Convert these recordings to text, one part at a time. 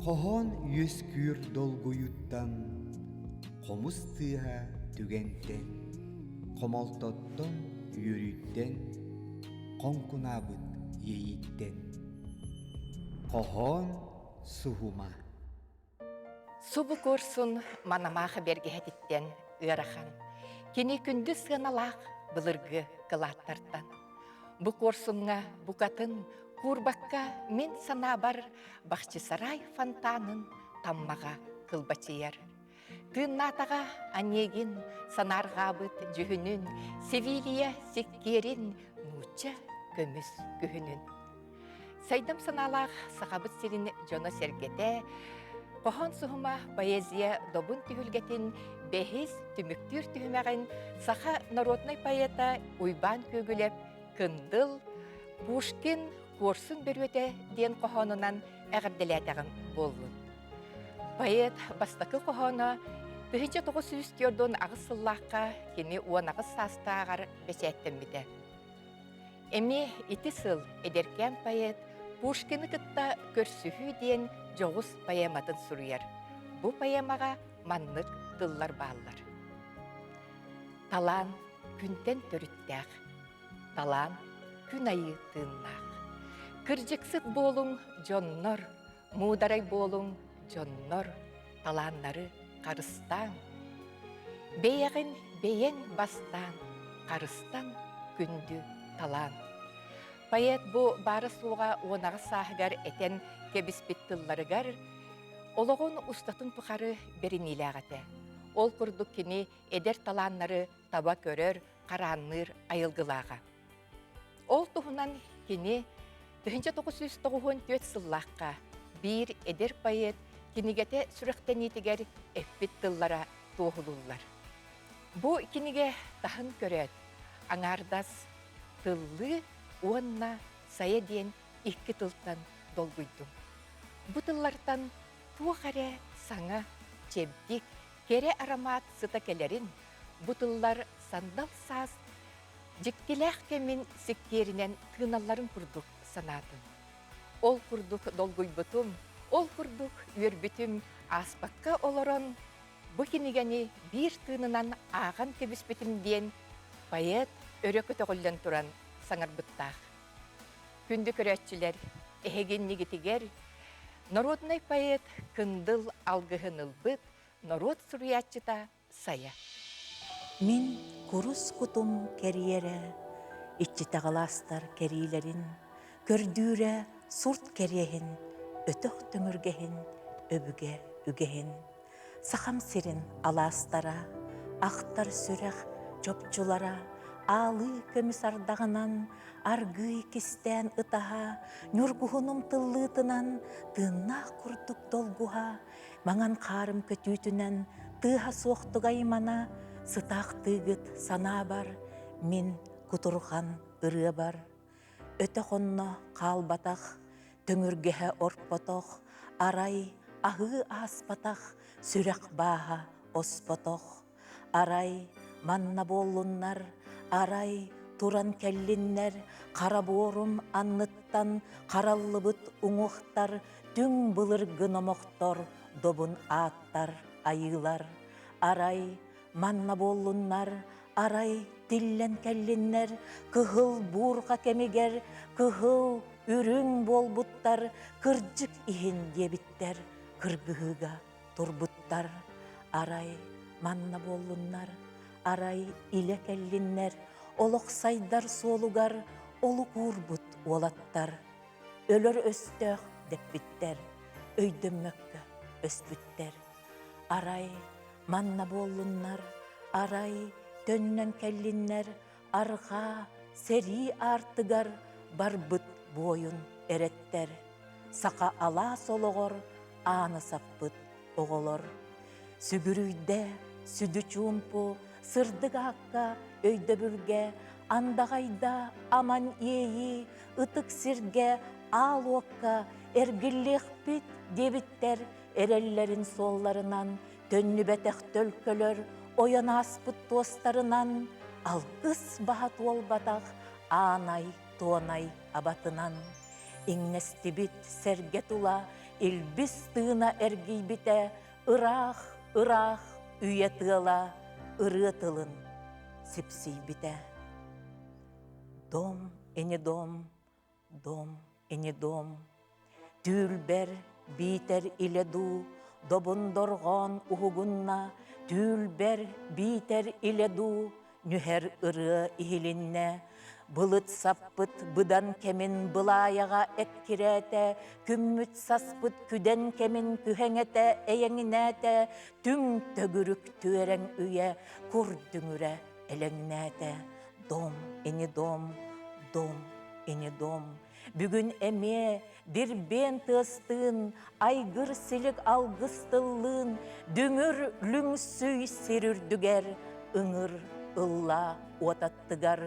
Хоһоон үөскүүр долгуйуттан, хомус тыаһа түгэнтэн, хомолтоттон, үөрүүттэн, хоҥкунаабыт иэйииттэн. Хоһоон суһума. Субу куорсун Манамаах бэргэһэтиттэн ыарахан. Кини күндү сыаналаах былыргы кылааттартан. Бу куорсуҥҥа букатын куурбакка мин санаабар Бахчисарай фонтанын таммаҕа кылбачыйар. Тыыннаатаҕа Онегин санаарҕаабыт дьүһүнүн, Севилья сиккиэрин нуучча көмүс күһүнүн. Сайдам санаалаах Сахабыт сирин дьоно-сэргэтэ хоһоон суһума поэзия добун түһүлгэтин бэһис түмүктүүр түһүмэҕин саха народнай поэта Уйбаан Күөгүлэп Кындыл Пушкин Куорсун бөрүөтэ диэн хоһоонунан эҕэрдэлээтэҕим буоллун. Поэт бастакы хоһооно 1948 сыллаахха кини 18 саастааҕар бэчээттэммитэ. Эмиэ ити сыл эдэркээн поэт Пушкины кытта көрсүһүү диэн дьоҕус поэматын суруйар. Бу поэмаҕа маннык тыллар бааллар. Талаан күнтэн төрүттээх, талаан күн айыы тыыннаах. Кырдьыксыт буолуҥ дьоннор, муударай буолуҥ дьоннор, талааннары харыстааҥ. Бэйэҕин бэйэҥ бастаан, харыстан күндү талаан. Поэт бу баара-суоҕа 18 сааһыгар этэн кэбиспит тылларыгар олоҕун устатын тухары бэриниилээх этэ. Ол курдук кини эдэр талааннары таба көрөр, хараанныыр айылгылааҕа. Ол туһунан кини 1994 сыллаахха биир эдэр поэт кинигэтэ сүрэхтэниитигэр эппит тыллара туоһулууллар. Бу кинигэ таһын көрөөт, аҥаардас тыллыы уонна сайа диэн икки тылтан долгуйдум. Бу тыллартан туох эрэ саҥа, чэбдик, кэрэ аромат сыта кэлэрин, бу тыллар сандал саас Дьиктилээх кэмин сиккиэринэн тыыналларын курдук санаатым. Ол курдук долгуйбутум, ол курдук үөрбүтүм ааспакка олорон, бу кинигэни биир тыынынан ааҕан кэбиспитим диэн поэт өрө көтөҕүллэн туран саҥарбыттаах. Күндү көрөөччүлэр, эһигиннигитигэр народнай поэт Кындыл алгыһын ылбыт норуот суруйааччыта Сайа. Мин курус кутум кэриэрэ, иччитэх алаастар кэриилэрин, көрдүүрэ сурт кэриэһин, өтөх төҥүргэһин, өбүгэ үгэһин. Сахам сирин алаастара, ахтар сүрэх чопчулара, аалыы көмүс ардаҕынан, аргыый кистээн ытаһа, ньургуһунум тыллыытынан, тыыннаах курдук долгуһа, Маҥан хаарым көтүүтүнэн тыаһа суохтук аймана сытаахтыыгыт санаабар мин кутурҕан ырыабар. Өтөх онно хаалбатах, төҥүргэһэ орпотох, арай аһыы ааспатах сүрэх бааһа оспотох. Арай манна буоллуннар, арай туран кэллиннэр, хара буорум анныттан хараллыбыт уҥуохтар, түҥ былыргы номохтор, добун ааттар, айыылар. Арай манна буоллуннар, арай тиллэн кэллиннэр, кыһыл буурҕа кэмигэр кыһыл, үрүҥ буолбуттар, кырдьык иһин диэбиттэр кыргыһыыга турбуттар, арай манна буоллуннар, арай илэ кэллиннэр, олох сайдар суолугар олук уурбут уолаттар, өлөр өстөөх дэппиттэр, өйдөммөккө өспүттэр. Арай манна буоллуннар, арай төннөн кэллиннэр, арҕаа сэрии аартыгар барбыт буойун эрэттэр, саха алаас олоҕор ааны саппыт оҕолор. Сүгүрүйдэ сүдү чуумпу сырдык аакка өйдөбүлгэ андаҕайда аман иэйии ытык сиргэ аал уокка эргиллиэхпит диэбиттэр эрэллэрин суолларынан төннүбэтэх төлкөлөр ойон ааспыт туостарынан алгыс баһа туолбатах аанай туонай абатынан иҥнэстибит сэргэ тула. илбис тыына эргийбитэ, ыраах, ыраах үйэ тыала ырыа тылын сипсийбитэ. Дом и не дом, дом и не дом, Түүлбэр биитэр илэ дуу, добун дорҕоон уһугунна, Түүлбэр биитэр илэ дуу, нүһэр ырыа иһилиннэ. Былыт саппыт быдан кэмин былаайаҕа эккирээтэ, Күммүт саспыт күдэн кэмин күһэҥэтэ эйэҥинээтэ, Түҥ төгүрүк түөрэҥ үйэ кур дүҥүрэ элэҥнээтэ. Дом и не дом, дом и не дом, Бүгүн эмиэ дирбиэн тыастыын, айгыр-силик алгыс тыллыын, дүҥүр лүҥсүй сир үрдүгэр, ыҥыр ылла уот аттыгар,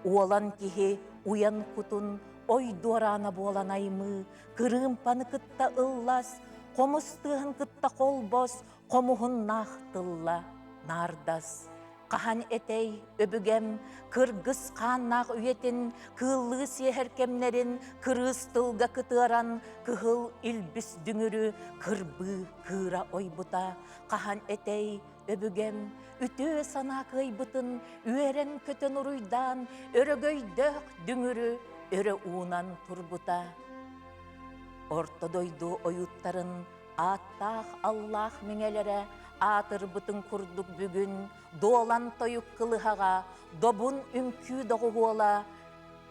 уолан киһи уйан кутун ой дуораана буолан аймыы, кырыымпаны кытта ыллас, хомус тыаһын кытта холбос, хомуһуннаах тылла наардас. Хаһан этэй, өбүгэм, кыргыс хааннаах үйэтин, кыыллыы сиэһэр кэмнэрин кырыыс тылга кытыаран, кыһыл илбис дүҥүрү кырбыы кыыра ойбута. Хаһан этэй, өбүгэм, үтүө санаа кыайбытын үөрэн-көтөн уруйдаан, өрөгөйдөөх дүҥүрү өрө уунан турбута. Орто дойду ойууттарын Ааттаах аллаах миҥэлэрэ аатырбытын курдук бүгүн дуолан тойук кылыһаҕа, добун үҥкүү доҕуһуола,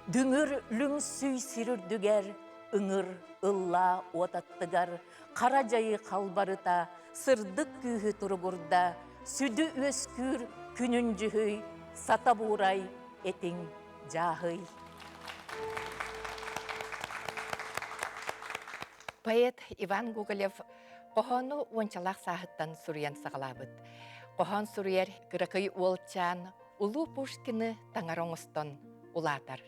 дүҥүр лүҥсүй сир үрдүгэр, ыҥыр ыллаа уот аттыгар, хара дьайы халбарыта, сырдык күүһү туругурда, сүдү үөскүүр күнүн дьүһүй, сата буурай этиҥ дьааһый. Поэт Иван Гоголев хоһоону уончалаах сааһыттан суруйан саҕалаабыт. Хоһоон суруйар кыракый уолчаан улуу Пушкины таҥара оҥостон улаатар.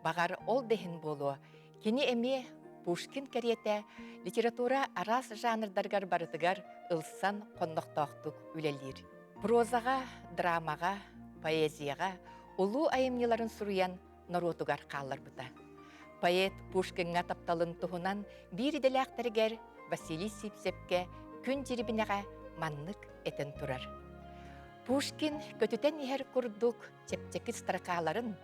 Баҕар, ол да иһин буолуо, кини эмиэ Пушкин кэриэтэ литература араас жанрдарыгар барытыгар ылсан хоннохтоохтук үлэлиир. Прозаҕа, драмаҕа, поэзияҕа улуу айымньыларын суруйан норуотугар хаалларбыта. Поэт Пушкиҥҥа тапталын туһунан биир идэлээхтэригэр Василий Сивцевкэ күн дьирибинэҕэ маннык этэн турар. Пушкин көтүтэн иһэр курдук чэпчэки строкаларын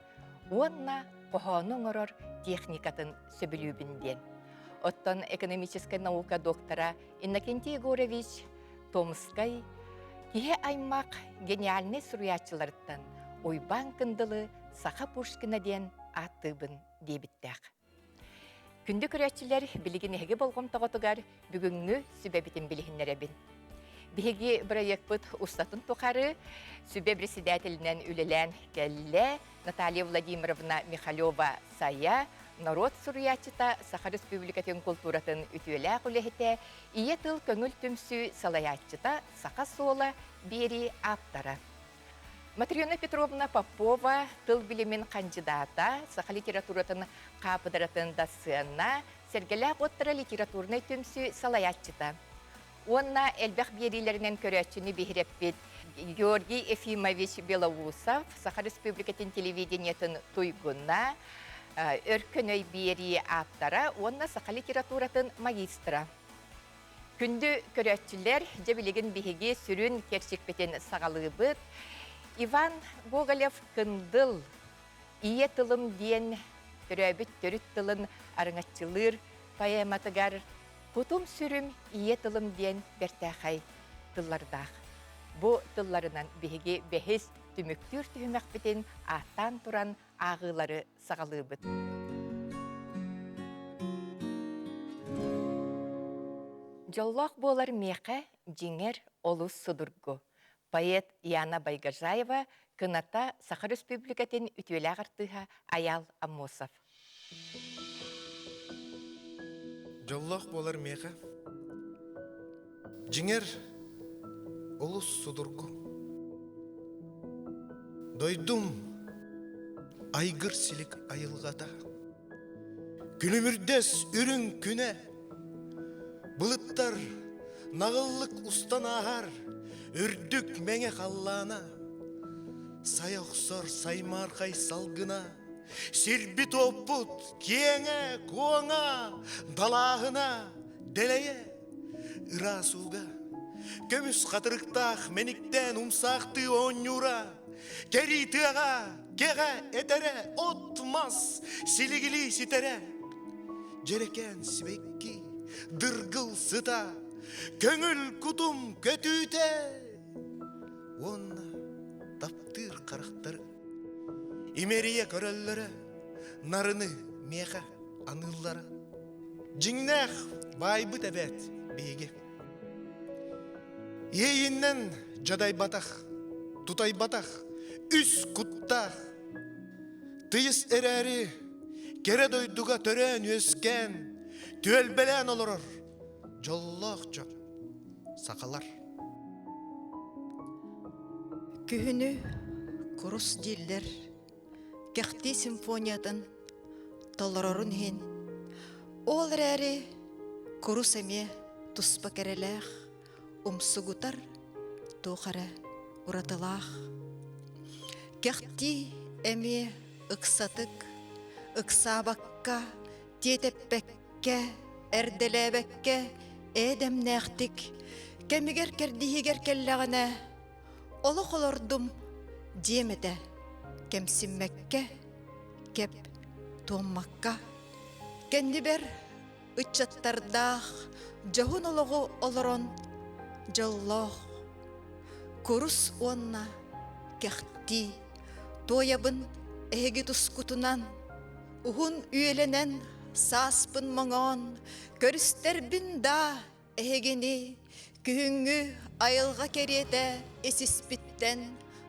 уонна хоһоону оҥорор техникатын сөбүлүүбүн диэн. Оттон экономическай наука доктора Иннокентий Егорович Томскай киһи аймах гениальнай суруйааччыларыттан Уйбаан Кындылы Саха Пушкина диэн ааттыыбын диэбиттээх. Күндү көрөөччүлэр, билигин эһиги болҕомтоҕутугар бүгүҥҥү сүбэбитин билиһиннэрэбин. Биһиги бырайыакпыт устатын тухары сүбэ председателинэн үлэлээн кэллэ Наталья Владимировна Михалева-Сайа, норуот суруйааччыта, Саха Республикатын култууратын үтүөлээх үлэһитэ, Ийэ тыл көҥүл түмсүү салайааччыта, Саха суола биэрии ааптара. Матрена Петровна Попова тыл билимин хандьыдаата, саха литературатын хаапыдыратын дассыанна, Сэргэлээх уоттара литературнай түмсүү салайааччыта. Уонна элбэх биэриилэринэн көрөөччүнү биһирэппит Георгий Ефимович Белоусов, Саха Республикатын телевидениетын туйгуна, Өркөн өй биэрии ааптара уонна саха литературатын магистра. Күндү көрөөччүлэр, дьэ билигин биһиги сүрүн кэрчикпитин саҕалыыбыт. Иван Гоголев Кындыл Ийэ тылым диэн төрөөбүт төрүт тылын арыҥаччылыыр поэматыгар Кутум-сүрүм ийэ тылым диэн бэртээхэй тыллардаах. Бу тылларынан биһиги бэһис түмүктүүр түһүмэхпитин ааттаан туран ааҕыылары саҕалыыбыт. Дьоллоох буолар миэхэ дьиҥэр олус судургу. Поэт Яна Байгожаева кыната Саха Республикатын үтүөлээх артыыһа Айаал Аммосов. Дьоллоох буолар миэхэ Дьиҥэр, олус судургу. Дойдум айгыр-силик айылҕата, Күлүмүрдэс үрүҥ күнэ, Былыттар наҕыллык устан ааһар Үрдүк мэҥэ халлаана, Сайа охсор саймаархай салгына, Сирбит-уоппут киэҥэ-куоҥа, Далааһына. дэлэйэ, ыраас ууга, көмүс хатырыктаах мэниктээн умсаахтыы оонньуура, кэрии тыаҕа, кэҕэ этэрэ, от-мас силигилии ситэрэ, дьэрэкээн сибэкки, дыргыл сыта, көҥүл кутум көтүүтэ уонна таптыыр харахтары имэрийэ көрөллөрө, нарыны миэхэ аныыллара. Дьиҥнээх баайбыт эбээт биһиги. Иэйиннэн дьадайбатах, тутайбатах, үс куттаах. Тыйыс эрээри кэрэ дойдуга төрөөн-үөскээн, түөлбэлээн олорор дьоллоох дьон сахалар. Күһүнү курус дииллэр, кэхтии симфониятын толорорун иһин, ол эрээри курус эмиэ туспа кэрэлээх, умсугутар туох эрэ уратылаах. Кэхтии эмиэ ыксатык, ыксаабакка, тиэтэппэккэ, эрдэлээбэккэ ээдэмнээхтик кэмигэр кэрдииһигэр кэллэҕинэ олох олордум диэм этэ кэмсиммэккэ кэп туоммакка кэннибэр ыччаттардаах дьоһун олоҕу олорон дьоллоох курус уонна кэхтии туойабын эһиги тускутунан Уһун үөлэнэн сааспын моҥоон, көрүстэрбин да эһигини күһүҥҥү айылҕа кэриэтэ ис-испиттэн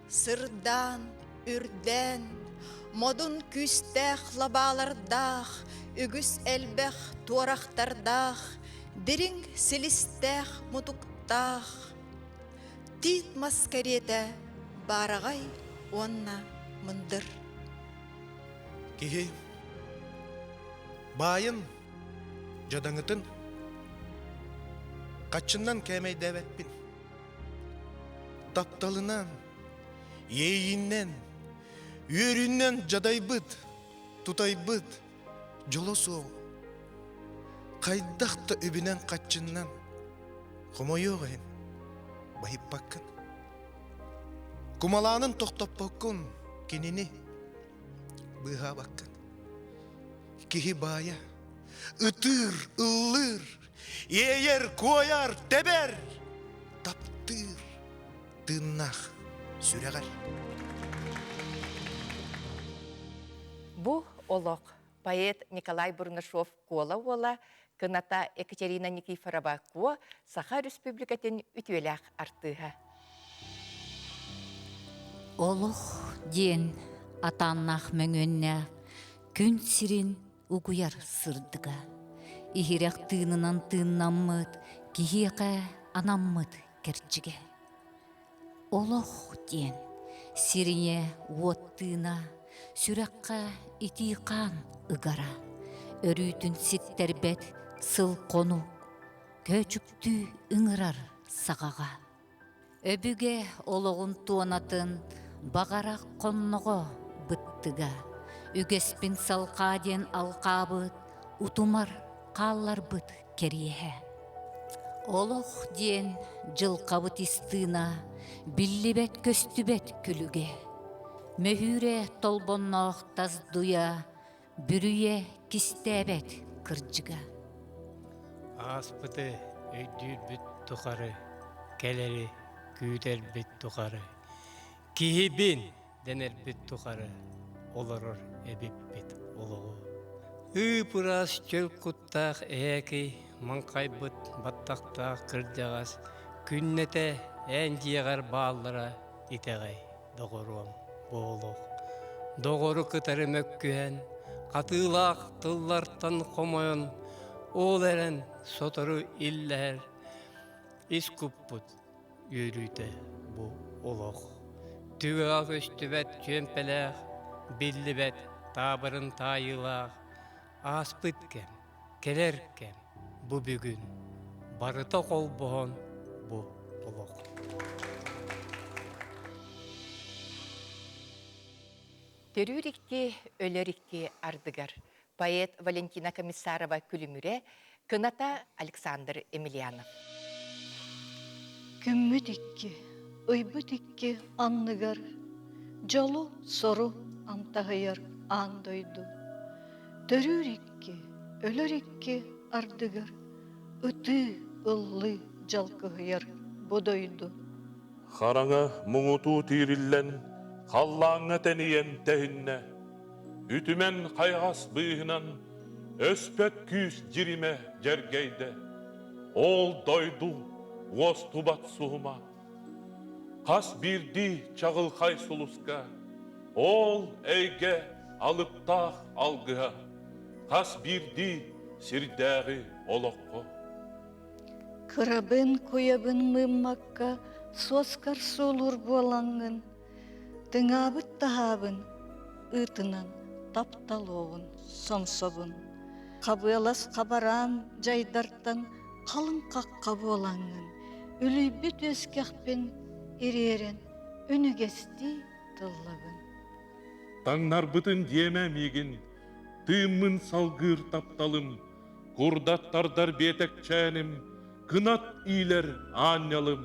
сырдаан, үрдээн, модун күүстээх лабаалардаах, үгүс элбэх туорахтардаах, дириҥ силистээх мутуктаах, тиит мас кэриэтэ баараҕай уонна мындыр. Киһи баайын, дьадаҥытын хаччыннан кээмэйдээбэппин. Тапталынан, иэйииннэн, үөрүүнэн дьадайбыт, тутайбыт дьоло суох. Хайдах да үбүнэн-хаччыннан хомойуох иһин баһыйбаккын. Кумалаанын тохтоппоккун кинини быыһаабаккын. Киһи баайа ытыыр, ыллыыр, иэйэр, куойар, тэбэр, таптыыр, тыыннаах сүрэҕэр. Бу олох поэт Николай Бурнашов Куола уола кыната Екатерина Никифорова Куо Саха Республикатын үтүөлээх артыыһа. Олох диэн атааннаах мөҥүөннээх күн сирин угуйар сырдыга. Иһирэх тыынынан тыыннаммыт киһиэхэ анаммыт кэрчигэ. Олох диэн сириҥэ уот тыына, сүрэххэ итии хаан ыгара, өрүүтүн ситтэрбэт сыл-хонук, көөчүктүү ыҥырар саҕаҕа. Өбүгэ олоҕун туонатын баҕарах хонноҕо быттыга, үгэспин салҕаа диэн алҕаабыт утумар хаалларбыт кэриэһэ. Олох диэн дьылҕабыт ис тыына, биллибэт-көстүбэт күлүгэ. Мөһүүрэ толбонноох тас дуйа, бүрүйэ кистээбэт кырдьыга. Ааспыты өйдүүрбүт тухары, кэлэри күүтэрбит тухары, киһибин дэнэрбит тухары олорор эбиппит олоҕу. Ыы-пыраас чөл куттаах эһээкий маҥхайбыт баттахтаах кырдьаҕас күннэтэ эн дьиэҕэр бааллара итэҕэй, доҕоруом, бу олох. Доҕору кытары мөккүһэн, хатыылаах тыллартан хомойон, ол эрэн сотору иллэһэр ис куппут үөрүүтэ бу олох. Түгэҕэ көстүбэт чүөмпэлээх, биллибэт таабырын таайыылаах, ааспыт кэм, кэлэр кэм бу бүгүн барыта холбоһон бу олох. Төрүүр икки, өлөр икки ардыгар поэт Валентина Комиссарова күлүмүрэ. Кыната Александр Емельянов. Күммүт икки, ыйбыт икки анныгар дьолу, сору амтаһыйар аан дойду. Төрүүр икки, өлөр икки ардыгар ытыы, ыллыы дьалкыһыйар бу дойду. Хараҥа муҥутуу тиириллэн, халлааҥҥа тэнийэн тэһиннэ. Үтүмэн хайҕас быыһынан өспөт күүс дьиримэ дьэргэйдэ. Ол дойду уостубат суһума. Хас биирдии чаҕылхай сулуска ол эйгэ алыптаах алгыһа хас биирдии сирдээҕи олоххо. Кырабын куйабын мыыммакка суоскар суолуур буолаҥҥын Тыҥаабыт таһаабын ыытынан тапталуоҕун сомсобун Хабыалас хабараан дьайдартан халыҥ хахха буолаҥҥын Үлүйбүт үөскэхпин ириэрэн үнүгэстии тыллабын Таҥнарбытын диэмэ миигин, тыыммын салгыыр тапталым, курдаттардар биэтэкчээним, кынат иилэр аанньалым.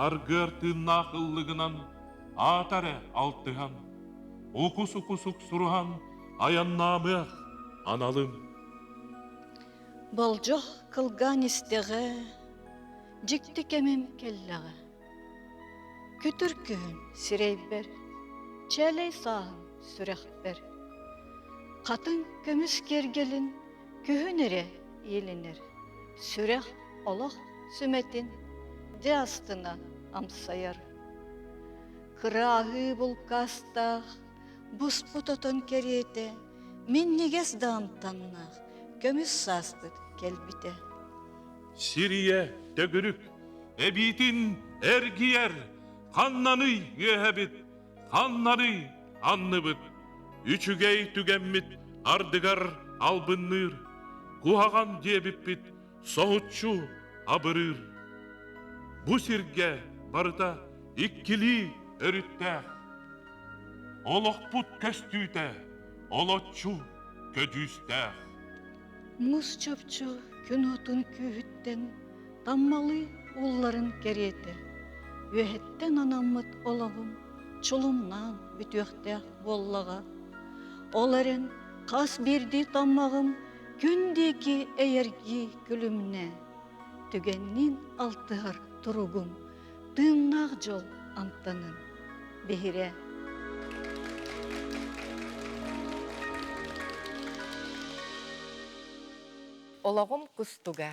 Аргыар тыыннаах ыллыгынан аата эрэ алтыһан, укус-укусук суруһан айаннаамыах аналым. Болдьох кылгаан истэҕэ, дьикти кэмим кэллэҕэ. Күтүр күһүн сирэйбэр, чээлэй сааһым сүрэхпэр. Хатыҥ көмүс киэргэлин күһүн эрэ иилинэр, сүрэх олох сүмэтин дьэ астына амсайар. Кырааһыы булкаастаах, буспут отон кэриэтэ, минньигэс да амтаннаах көмүс сааспыт кэлбитэ. Сирийэ төгүрүк, эбиитин эргийэр, ханнаный үөһэбит, ханнаный анныбыт, үчүгэй түгэммит ардыгар албынныыр, куһаҕан диэбиппит соһуччу абырыыр. Бу сиргэ барыта иккилии өрүттээх. Олохпут көстүүтэ олоччу көдьүүстээх. Муус чопчу күн уотун күүһүттэн таммалыы уулларын кэриэтэ, үөһэттэн анаммыт олоҕум чулумнаан бүтүөхтээх буоллаҕа. Ол эрэн хас биирдии таммаҕым күн диэки эйэргии күлүмнэ, түгэнниин алтыһар туругум тыыннаах дьол амтанын биһирэ. Олоҕум кустуга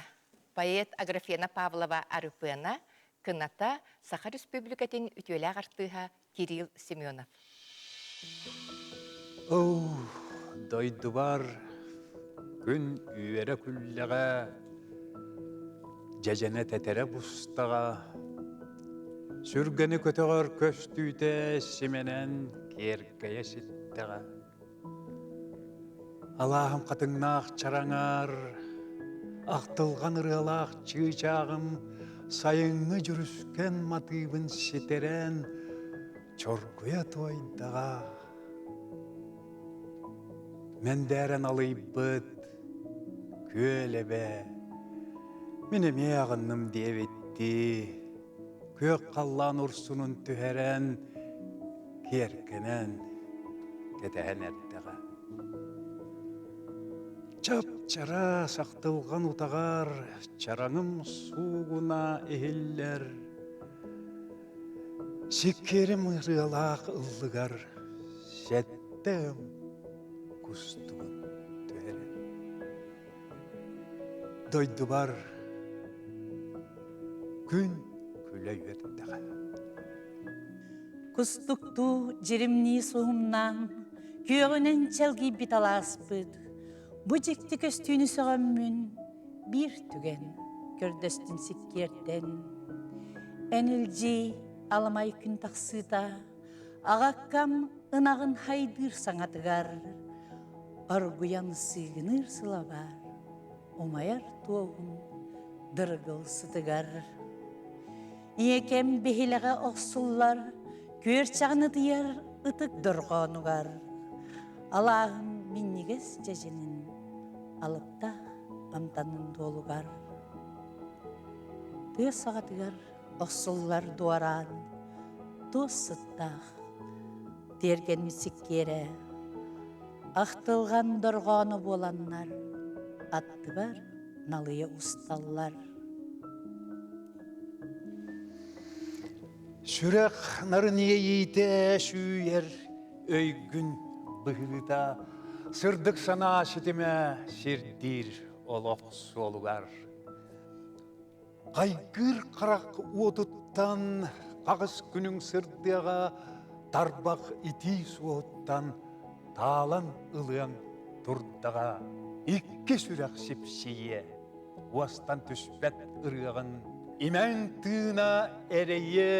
поэт Аграфена Павлова Арыпыана кыната Саха Республикатын үтүөлээх артыыһа Кирилл Семенов. Оу, дойдубар күн үөрэ күллэҕэ, дьэдьэнэ тэтэрэ бустаҕа, сүргэни көтөҕөр көстүүтэ симэнэн киэркэйэ ситтэҕэ. Алааһым хатыҥнаах чараҥар, ахтылҕан ырыалаах чыычааҕым сайыҥҥы дьүрүскэн матыыбын ситэрэн чоргуйа туойдаҕа. Мэндээрэн алыйбыт күөл эбэ, мин эмиэ аҕынным диэбиттии, күөх халлаан урсунун түһэрэн, киэргэнэн, кэтэһэн эрдэҕэ. Чап-чараас ахтылҕан утаҕар чараҥым суугуна иһиллэр, сиккиэрим ырыалаах ыллыгар сэттэ ым кустугун түһэрэр. Дойдубар күн күлэ үөрдэҕэ. Кустуктуу дьиримнии суһумнаан, күөҕүнэн чэлгийбит алааспыт, бу дьикти көстүүнү сөҕөммүн биир түгэн көрдөстүн сиккиэртэн. Эн илдьий аламай күн тахсыыта, аҕаккам ынаҕын хайдыыр саҥатыгар, оргуйан сыыгыныыр сылабаар, умайар туоһун дыргыл сытыгар. Ийэкэм биһилэҕэ охсуллар, күөрчэҕин ытыйар ытык дорҕоонугар, алааһым минньигэс дьэдьэнин алыптаах. амтанын дуолугар. Тыа саҕатыгар охсуллар дуораан, туос сыттаах, тиэргэммит сиккиэрэ, ахтылҕан дорҕооно буоланнар, аттыбар налыйа усталлар. Сүрэх нарын иэйиитэ сүүйэр өйгүн быһыыта, сырдык санаа ситимэ сирдиир олох суолугар. Хайгыыр харах уотуттан хаҕыс күнүҥ сырдыаҕа, тарбах итии суоһуттан таалан ылыаҥ турдаҕа, икки сүрэх сипсийиэ, уостан түспэт ырыаҕын имэҥ тыына эрэйиэ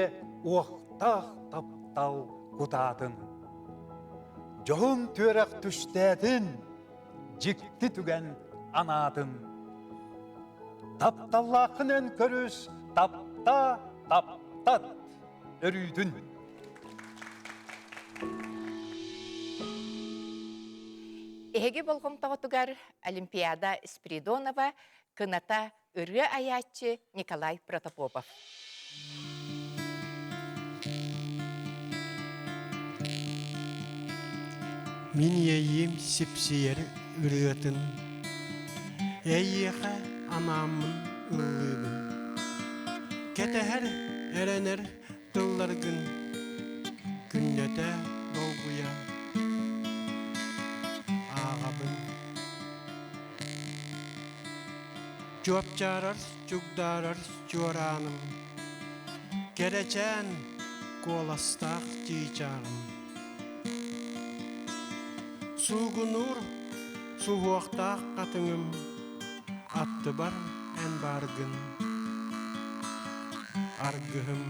уохтаах таптал кутаатын. Дьоһун түөрэх түстээтин, дьикти түгэн анаатын. Тапталлааххын эн көрүс, тапта, таптат өрүүтүн. Эһиги болҕомтоҕутугар Олимпиада Спиридонова кыната ырыа айааччы Николай Протопопов. Мин иэйиим сипсийэр ырыатын Эйиэхэ анааммын ыллыыбын Кэтэһэр, эрэнэр тылларгын Күннэтэ долгуйа ааҕабын Чуопчаарар, чугдаарар чуорааным, Кэрэчээн куоластаах чыычааҕым. Суугунуур суһуохтаах хатыҥым, Аттыбар эн бааргын, аргыһым.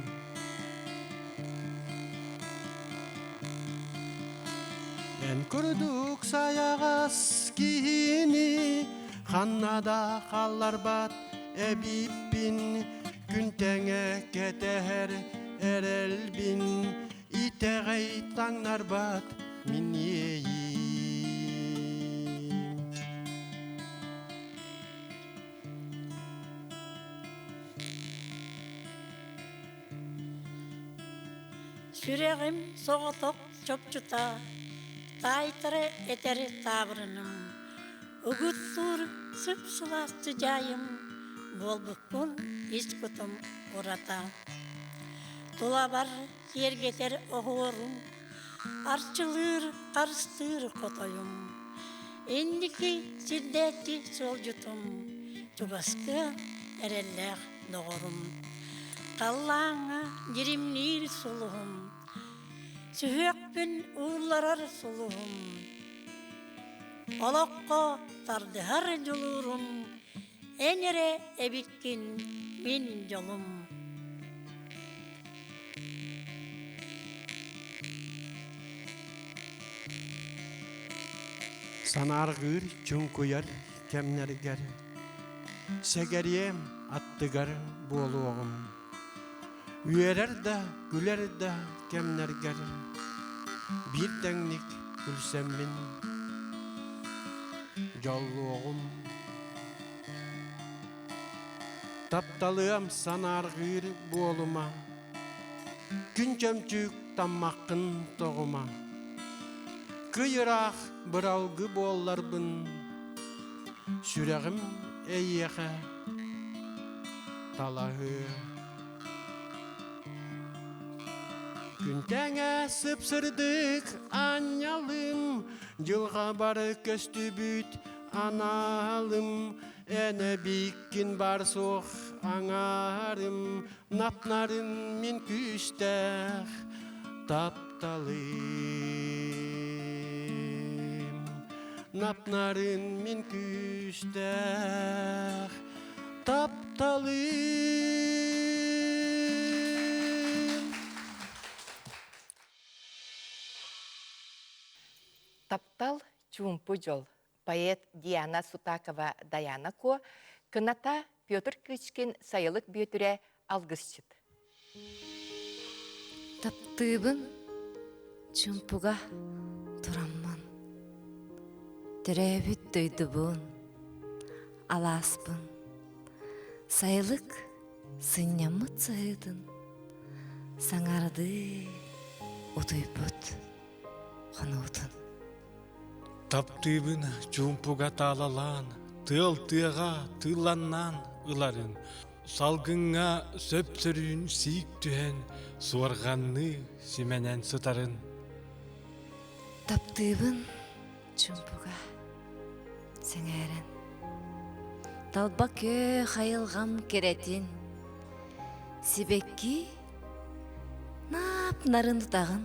Эн курдук сайаҕас киһини Ханна да хаалларбат эбиппин, күн тэҥэ кэтэһэр эрэлбин, итэҕэй таҥнарбат мин иэйиим. Сүрэҕим соҕотох чопчута, таайтара этэр таабырыным, Угуттуур сып-сылаас сыдьаайым, буолбуккун ис кутум урата. Тулабар киэргэтэр оһуорум, арчылыыр, харыстыыр хотойум. Инники сирдээччи суолдьутум, чугаска эрэллээх доҕорум. Халлааҥҥа дьиримниир сулуһум, сүһүөхпүн уулларар сулуһум. Олоххо тардыһар дьулуурум, эн эрэ эбиккин мин дьолум. Санаарҕыыр чуҥкуйар кэмнэргэр сэгэриэм аттыгар буолуоҕум. Үөрэр да, күлэр да кэмнэргэр биир тэҥник күлсэммин дьоллуоҕум. Тапталыам санаарҕыыр буолума, күн чөмчүүк таммаххын тоҕума. Кый ыраах быралгы буолларбын, сүрэҕим эйиэхэ талаһыа. Күнтэҥэ сып-сырдык аанньалым, дьылҕа бары көстүбүт аналым, эн эбиккин бар суох аҥаарым, напнарын мин күүстээх тапталым. Напнарын мин күүстээх тапталым. Таптал чуумпу дьол поэт Диана Сутакова Даяна Ко кыната Петр Кычкин Сайылык Бүөтүрэ алгысчыт. Таптыыбын чуумпуга тураммын, төрөөбүт дойдубун. алааспын, Сайылык сынньаммыт сыһыытын Саҥардыы утуйбут хонуутун. Таптыыбын чуумпуга таалалаан, тыал тыаҕа тыылланнаан ыларын, салгыҥҥа сөп-сөрүүн сиик түһэн, суорҕанныы симэнэн сытарын. Таптыыбын чуумпуга сэҥээрэн, талба күөх айылҕам кэрэтин, сибэкки наап-нарын утаҕын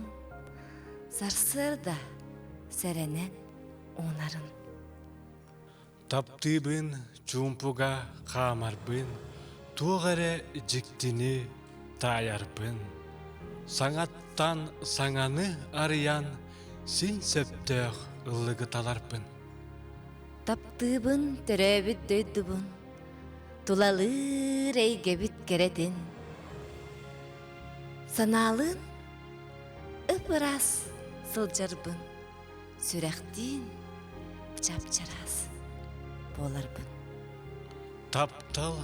сарсыарда сэрэнэн уунарын. Таптыыбын чуумпуга хаамарбын, туох эрэ дьиктини таайарбын. Саҥаттан саҥаны арыйан син сөптөөх ыллыгы таларбын. Таптыыбын төрөөбүт дойдубун, тулалыыр эйгэбит кэрэтин. Санаалыын ып-ыраас сылдьарбын, сүрэхтиин чап-чараас буоларбын. Таптал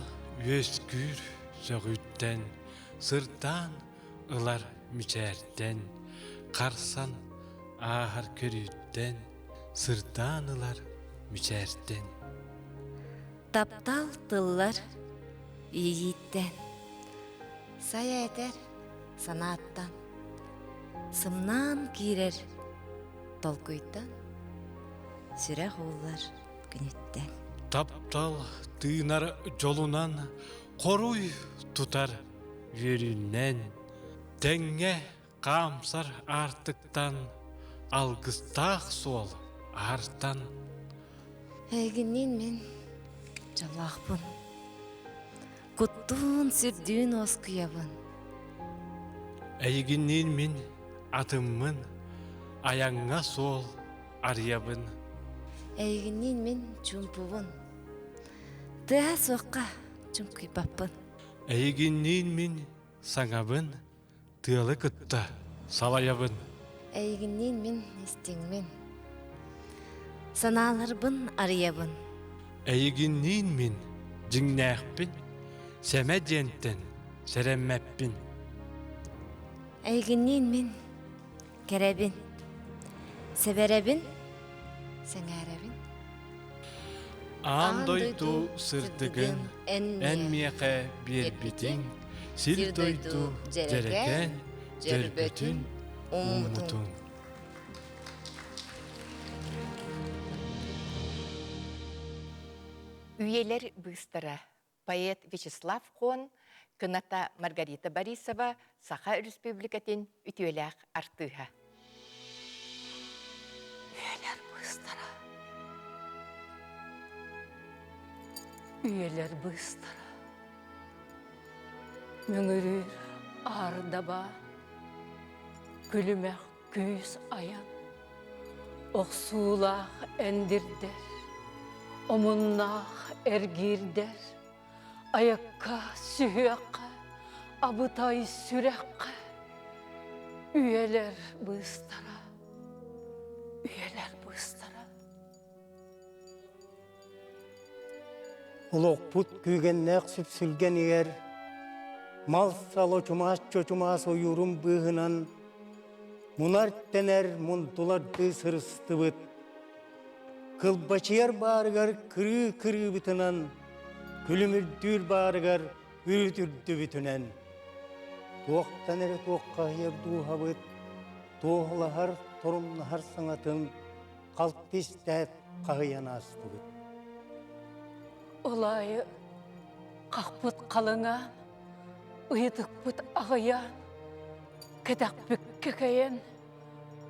үөскүүр сөҕүттэн, сырдаан ылар мичээртэн, харсан ааһар көрүүттэн, сырдаан ылар мичээртэн. Таптал тыллар иэйииттэн, сайа этэр санааттан, сымнаан киирэр толкуйтан, сүрэх ууллар күнүттэн. Таптал тыынар дьолунан хоруй тутар үөрүүнэн, тэҥҥэ хаамсар аартыктан алгыстаах суол аартан. Эйигинниин мин дьоллоохпун. Куттуун сүрдүүн уоскуйабын. Эйигинниин мин атыммын, айаҥҥа суол арыйабын. Эйигинниин мин чуумпубун. Тыаһа суохха чуҥкуйбаппын. Эйигинниин мин саҥабын, тыалы кытта салайабын. Эйигинниин мин истиҥмин. Санааларбын арыйабын. Эйигинниин мин дьиҥнээхпин, сэмэ диэнтэн сэрэммэппин. Эйигинниин мин кэрэбин, сэбэрэбин, сэҥээрэбин. Аан дойду сырдыгын эн миэхэ биэрбитиҥ, сир дойду дьэрэкээн дьөрбөтүн ууммутуҥ. Үйэлэр быыстара поэт Вячеслав Хон, кыната Маргарита Борисова Саха Өрөспүүбүлүкэтин үтүөлээх артыыһа. Үйэлэр быыстара. Үйэлэр быыстара. Мөҥүрүүр аардаба, күлүмэх күүс айан, охсуулаах эндирдэр, омуннаах эргиирдэр, айакка сүһүөххэ, абытай сүрэххэ, үйэлэр быыстара, үйэлэр быыстара. Олохпут күүгэннээх сүпсүлгэнигэр мал-сал очумаас чочумаас ойуурун быыһынан мунар-тэнэр мунтулардыы сырыстыбыт. Кылбачыйар баарыгар кырыы кырыыбытынан, күлүмүрдүүр баарыгар үрүт үрдүбүтүнэн. Туохтан эрэ туоххаһыйар дууһабыт, туоһулаһар, торумнаһар саҥатын халты истээт хаһыйан аастыбыт. Ол аайы хахпыт халыҥаан, ыйытыкпыт аҕыйаан, кэтэхпиккэ кэйэн,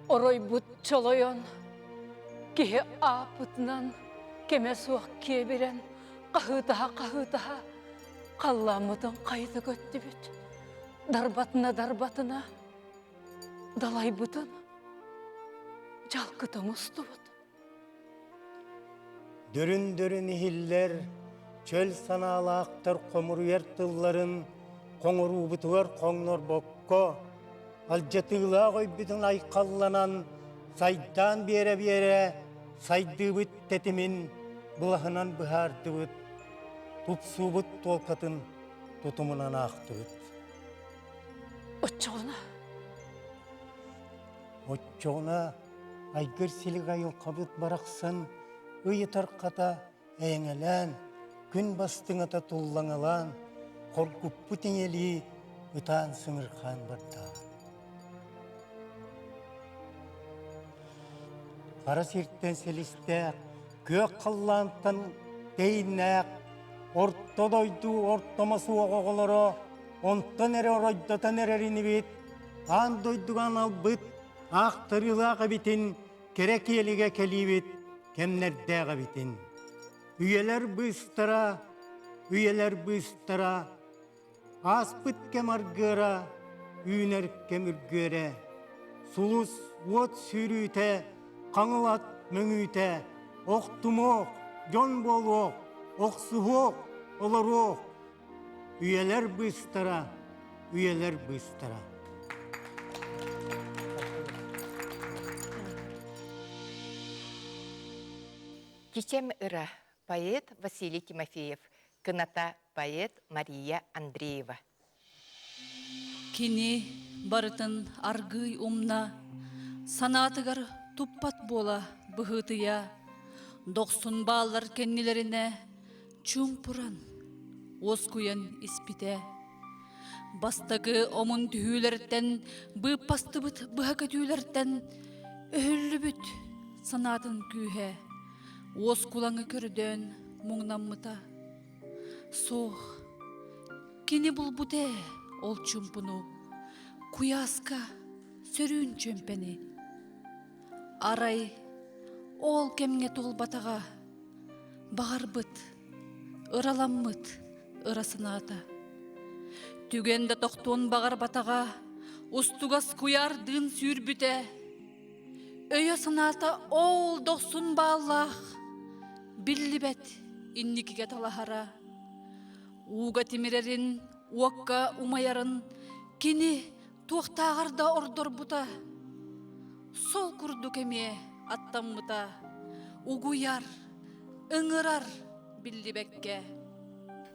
оройбут чолойон, киһи ааппытынан кэмэ суох киэбирэн, хаһыытаһа-хаһыытаһа халлааммытын хайыта көттүбүт. Дарбатына-дарбатына далайбытын дьалкыта оҥостубут. Дөрүн-дөрүн иһиллэр, чөл санаалаахтар хомуруйар тылларын хоҥоруубутугар хоҥнорбокко, алдьатыылаах өйбүтүн айхалланан, сайдаан биэрэ-биэрэ сайдыыбыт тэтимин былаһынан быһаардыбыт. тупсуубут туолкатын тутумунан аахтыбыт. Оччоҕуна? Оччоҕуна айгыр силик айылҕабыт барахсан ыйытар хата эйэҥэлээн, күн бастыҥата туллаҥалаан, хоргуппут ийэлии ытаан сыҥырхаан барда. Хара сиртэн силистээх, күөх халлаантан тэйиннээх, орто дойду ортомо суох оҕолоро онтон эрэ оройдотон эрэр инибит, аан дойдуга аналбыт аахтарыылаах эбитин кэрэ киэлигэ кэлиибит кэмнэрдээх эбитин. Үйэлэр быыстара, үйэлэр быыстара, ааспыт кэм аргыара, үүнэр кэм үргүөрэ, сулус уот сүүрүүтэ, хаҥыл ат мөҥүүтэ, охтумуох, дьон буолуох, охсуһуох, олоруох, үйэлэр быыстара, үйэлэр быыстара. Кичэм ыра поэт Василий Тимофеев, кыната поэт Мария Андреева. Кини барытын аргыый умна, санаатыгар туппат буола быһыытыйа, дохсун бааллар кэннилэринэ чуумпуран, уоскуйан испитэ. Бастакы омун түһүүлэртэн, быыппастыбыт быһа көтүүлэртэн өһүллүбүт санаатын күүһэ уоскулаҥы көрдөөн муҥнаммыта. Суох, кини булбут ээ ол чуумпуну, куйааска сөрүүн чүөмпэни. Арай ол кэмҥэ туолбатаҕа баҕарбыт, ыраламмыт ыра санаата. Түгэн да тохтуон баҕарбатаҕа, устугас куйаардыын сүүрбүтэ. Өйө-санаата ол дохсун бааллаах, биллибэт инникигэ талаһара. Ууга тимирэрин, уокка умайарын кини туохтааҕар да ордорбута. Сол курдук эмиэ аттаммыта, угуйар, ыҥырар биллибэккэ.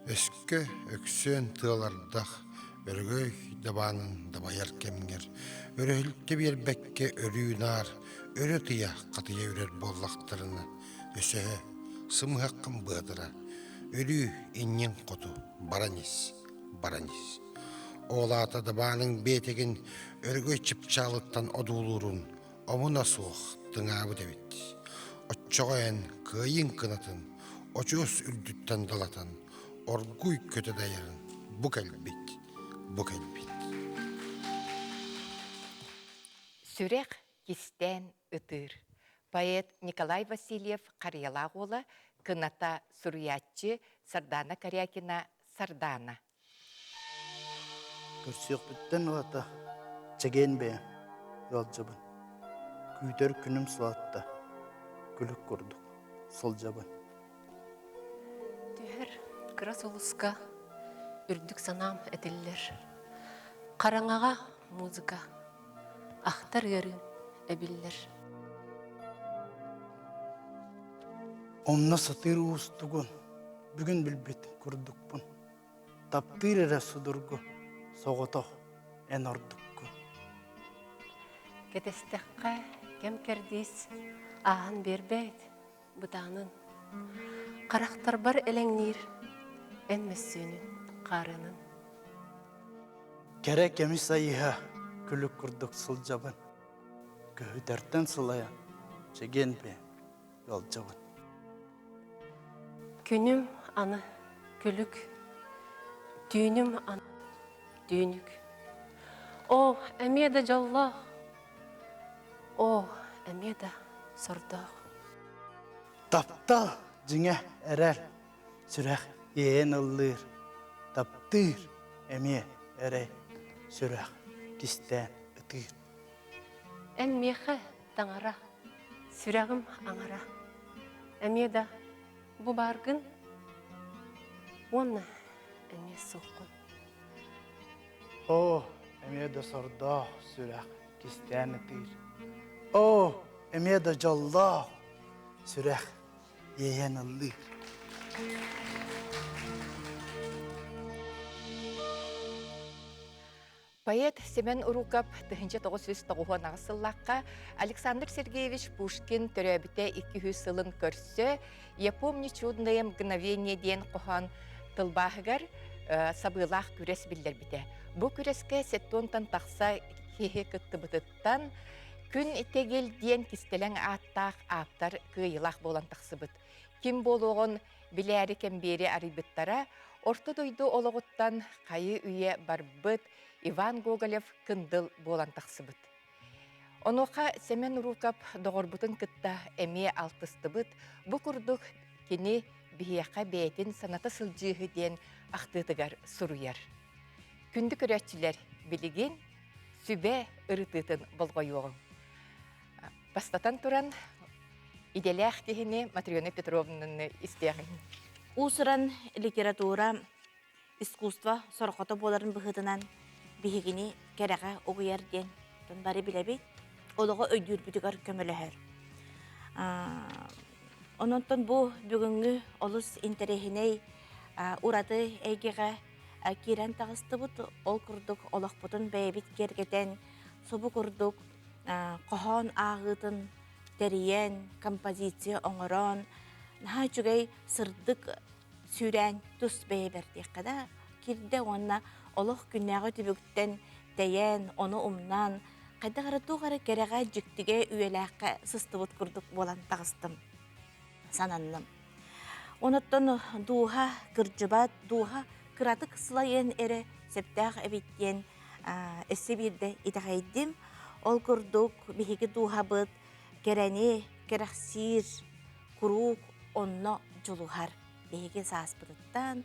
Өскө өксүөн тыалардах өрөгөй дабаанын дабайар кэмҥэр өрөһүлтэ биэрбэккэ өрүү наар өрө тыйа хатыйа үрэр буоллахтарына өсөһө сымыһаххын быатыра өрүү иннин хоту баран ис баран ис Ол аата дабааныҥ биэтэгин өрөгөй чыпчаалыттан одуулуурун омуна суох тыҥаабыт эбит. Оччоҕо эн кыайыыҥ кынатын очуос үрдүттэн далатан оргууй көтө дайарын бу кэлбит, бу кэлбит. Сүрэх кистээн ытыыр. Поэт Николай Васильев Харыйалаах уола, кыната суруйааччы Сардаана Корякина Сардаана. Көрсүөхпүттэн ылата чэгиэн бэйэм ыалдьабын. Күүтэр күнүм сылаатта, күлүк курдук сылдьабын. Түһэр кыра сулуска үрдүк санаам этиллэр. Хараҥаҕа музыка, ахтар ыарыым эбиллэр. Онно сатыыр уустугун бүгүн билбит курдукпун. Таптыыр эрэ судургу, соҕотох эн ордуккун. Кэтэстэххэ кэм кэрдиис ааһан биэрбэт бытаанын. Харахтарбар элэҥниир эн мөссүөнүн хаарыанын. Кэрэ кэми сайыһа күлүк курдук сылдьабын. Көһүтэртэн сылайан чэгиэн бэйэм ыалдьабын. Күнүм аны күлүк, түүнүм аны түүнүк. Оо, эмиэ да дьоллоох, оо, эмиэ да сордоох. Таптал дьиҥэ эрэл, сүрэх иэйэн ыллыыр, таптыыр эмиэ эрэй, сүрэх кистээн ытыыр. Эн миэхэ таҥара, сүрэҕим аҥара. Эмиэ да бу бааргын уонна эмиэ суоххун. Оо, эмиэ да сордоох сүрэх кистээн ытыыр. Оо, эмиэ да дьоллоох сүрэх иэйэн ыллыыр. Поэт Семен Уруков 1998 сыллаахха Александр Сергеевич Пушкин төрөөбүтэ 200 сылын көрсө «Я помню чудное мгновение» диэн хоһоон тылбааһыгар сабыылаах күрэс биллэрбитэ. Бу күрэскэ сеттуонтан тахса киһи кыттыбытыттан Күн Итэгил диэн кистэлэҥ ааттаах ааптар кыайыылаах буолан тахсыбыт. Ким буолуоҕун билээри кэмбиэри арыйбыттара, орто дойду олоҕуттан хайы үйэ барбыт Иван Гоголев кындыл буолан тахсыбыт. Онуоха Сэмэн Урукап доҕорбутун кытта эмиэ алтыстыбыт, бу курдук кини биһиэхэ бэйэтин саната сылдьыыһы диэн ахтыытыгар суруйар. Күндү көрөөччүлэр, билигин сүбэ ырытыытын болҕойуоҕуҥ. Бастатан туран, идэлээх киһини Матрена Петровнаны истиэҕиҥ. Уус-уран литература искусство сорҕото буоларын быһыытынан биһигини кэрэҕэ угуйар диэн бары билэбит, олоҕу өйдүүрбүтүгэр көмөлөһөр. Ононтон бу бүгүҥҥү олус интэриэһинэй ураты эйгэҕэ киирэн таҕыстыбыт. Ол курдук олохпутун бэйэбит киэргэтэн, субу курдук хоһоон ааҕыытын тэрийэн, композиция оҥорон, наһаа үчүгэй сырдык сүүрээн тус бэйэбэр диэххэ да киирдэ уонна олох күннээҕи түбүктэн тэйэн, ону умнан, хайдах эрэ туох эрэ кэрэҕэ, дьиктигэ, үйэлээххэ сыстыбыт курдук буолан таҕыстым, сананным. Онуттан дууһа кырдьыбат, дууһа кыратык сылайыан эрэ сөптөөх эбит диэн өссө биирдэ итэҕэйдим. Ол курдук биһиги дууһабыт кэрэни кэрэхсиир, куруук онно дьулуһар. Биһиги сааспытыттан,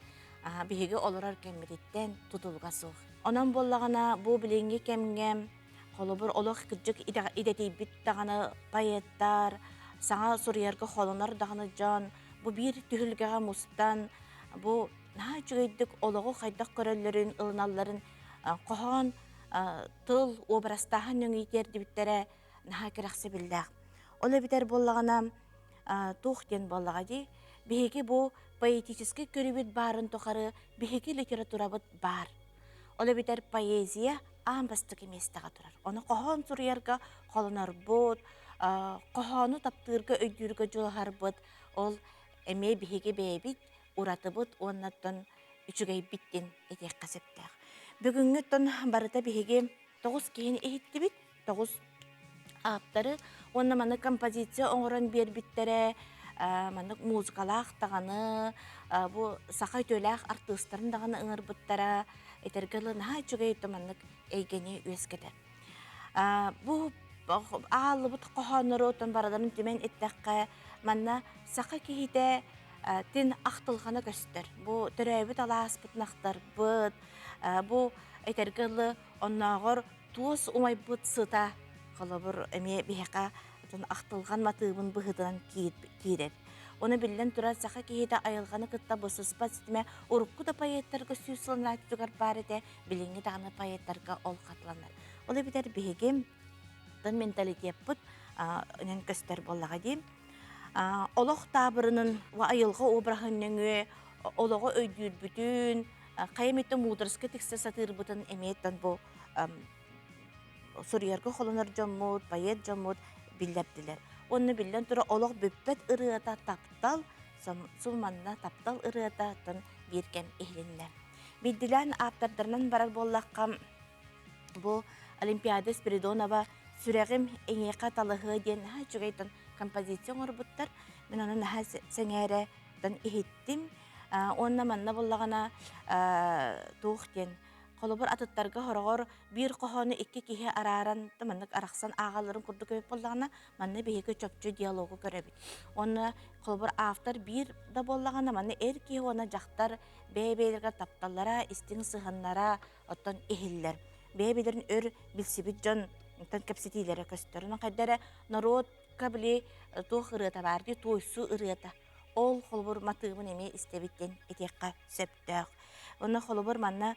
биһиги олорор кэммититтэн тутулуга суох. Онон буоллаҕына бу билиҥҥи кэмҥэ холобур олох кырдьык идэтийбит даҕаны поэттар, саҥа суруйарга холонор даҕаны дьон бу биир түһүлгэҕэ мустан бу наһаа үчүгэйдик олоҕу хайдах көрөллөрүн, ылыналларын хоһоон тыл уобарастааһын нөҥүө тиэрдибиттэрэ наһаа кэрэхсэбиллээх. Ол эбэтэр буоллаҕына туох диэн буоллаҕа дии, биһиги бу поэтическай көрүүбүт баарын тухары биһиги литературабыт баар. Ол эбэтэр поэзия аан бастакы миэстэҕэ турар. Ону хоһоон суруйарга холонорбут, хоһоону таптыырга, өйдүүргэ дьулуһарбыт, ол эмиэ биһиги бэйэбит уратыбыт уонна оттон үчүгэйбит диэн этиэххэ сөптөөх. Бүгүҥҥү оттон барыта биһиги тоҕус киһини иһиттибит, тоҕус ааптары уонна маны композиция оҥорон биэрбиттэрэ, маннык музыкалаах даҕаны, бу саха үтүөлээх артыыстарын даҕаны ыҥырбыттара, этэргэ дылы наһаа үчүгэй маннык эйгэни үөскэтэр. Бу ааллыбыт хоһооннору оттон барыларын түмэн эттэххэ, манна саха киһитэ тин ахтылҕана көстөр. Бу төрөөбүт алааспытын ахтарбыт, бу этэргэ дылы оннооҕор туос умайбыт сыта холобур эмиэ биһиэхэ ахтылҕан матыыбын быһыытынан киирэр. Ону биллэн турар саха киһитэ айылҕаны кытта бысыспат ситимэ урукку да поэттарга сүүс сылын баар этэ, билиҥҥи даҕаны поэттарга ол хатыланар. Ол эбэтэр биһиги менталитеппыт үнэн көстөр буоллаҕа дии. Олох таабырынын айылҕа обраһын нөҥүө олоҕу өйдүүрбүтүн, хайа эмитэ муудараска тиксэ сатыырбытын эмиэттэн бу суруйарга холонор дьоммут, поэт дьоммут биллэрдилэр. Онно биллэн турар олох бүппэт ырыата таптал, сулманна таптал ырыата оттон биир кэм иһилиннэ. Биирдилээн ааптардарынан барар буоллахха, бу Олимпиада Спиридонова «Сүрэҕим эйиэхэ талаһыа» диэн наһаа үчүгэй композиция оҥорбуттар. Мин ону наһаа сэҥээрэ иһиттим. Уонна манна буллаҕына туох диэн холобур атыттарга хороҕор биир хоһоону икки киһи арааран маннык арахсан ааҕалларын курдук эбит буоллаҕына манна биһиги чопчу диалогу көрөбүт. Уонна холобур автор биир да буоллаҕына манна эр киһи уонна дьахтар бэйэ-бэйэлэригэр тапталлара, истиҥ сыһыаннара оттон иһиллэр. Бэйэ-бэйэлэрин өр билсибит дьон оттон кэпсэтиилэрэ көстөр. Онон хайда эрэ норуотка били туох ырыата баар дии, туойсуу ырыата. Ол холобур матыыбын эмиэ истэбит диэн этиэххэ сөптөөх. Онно холобур манна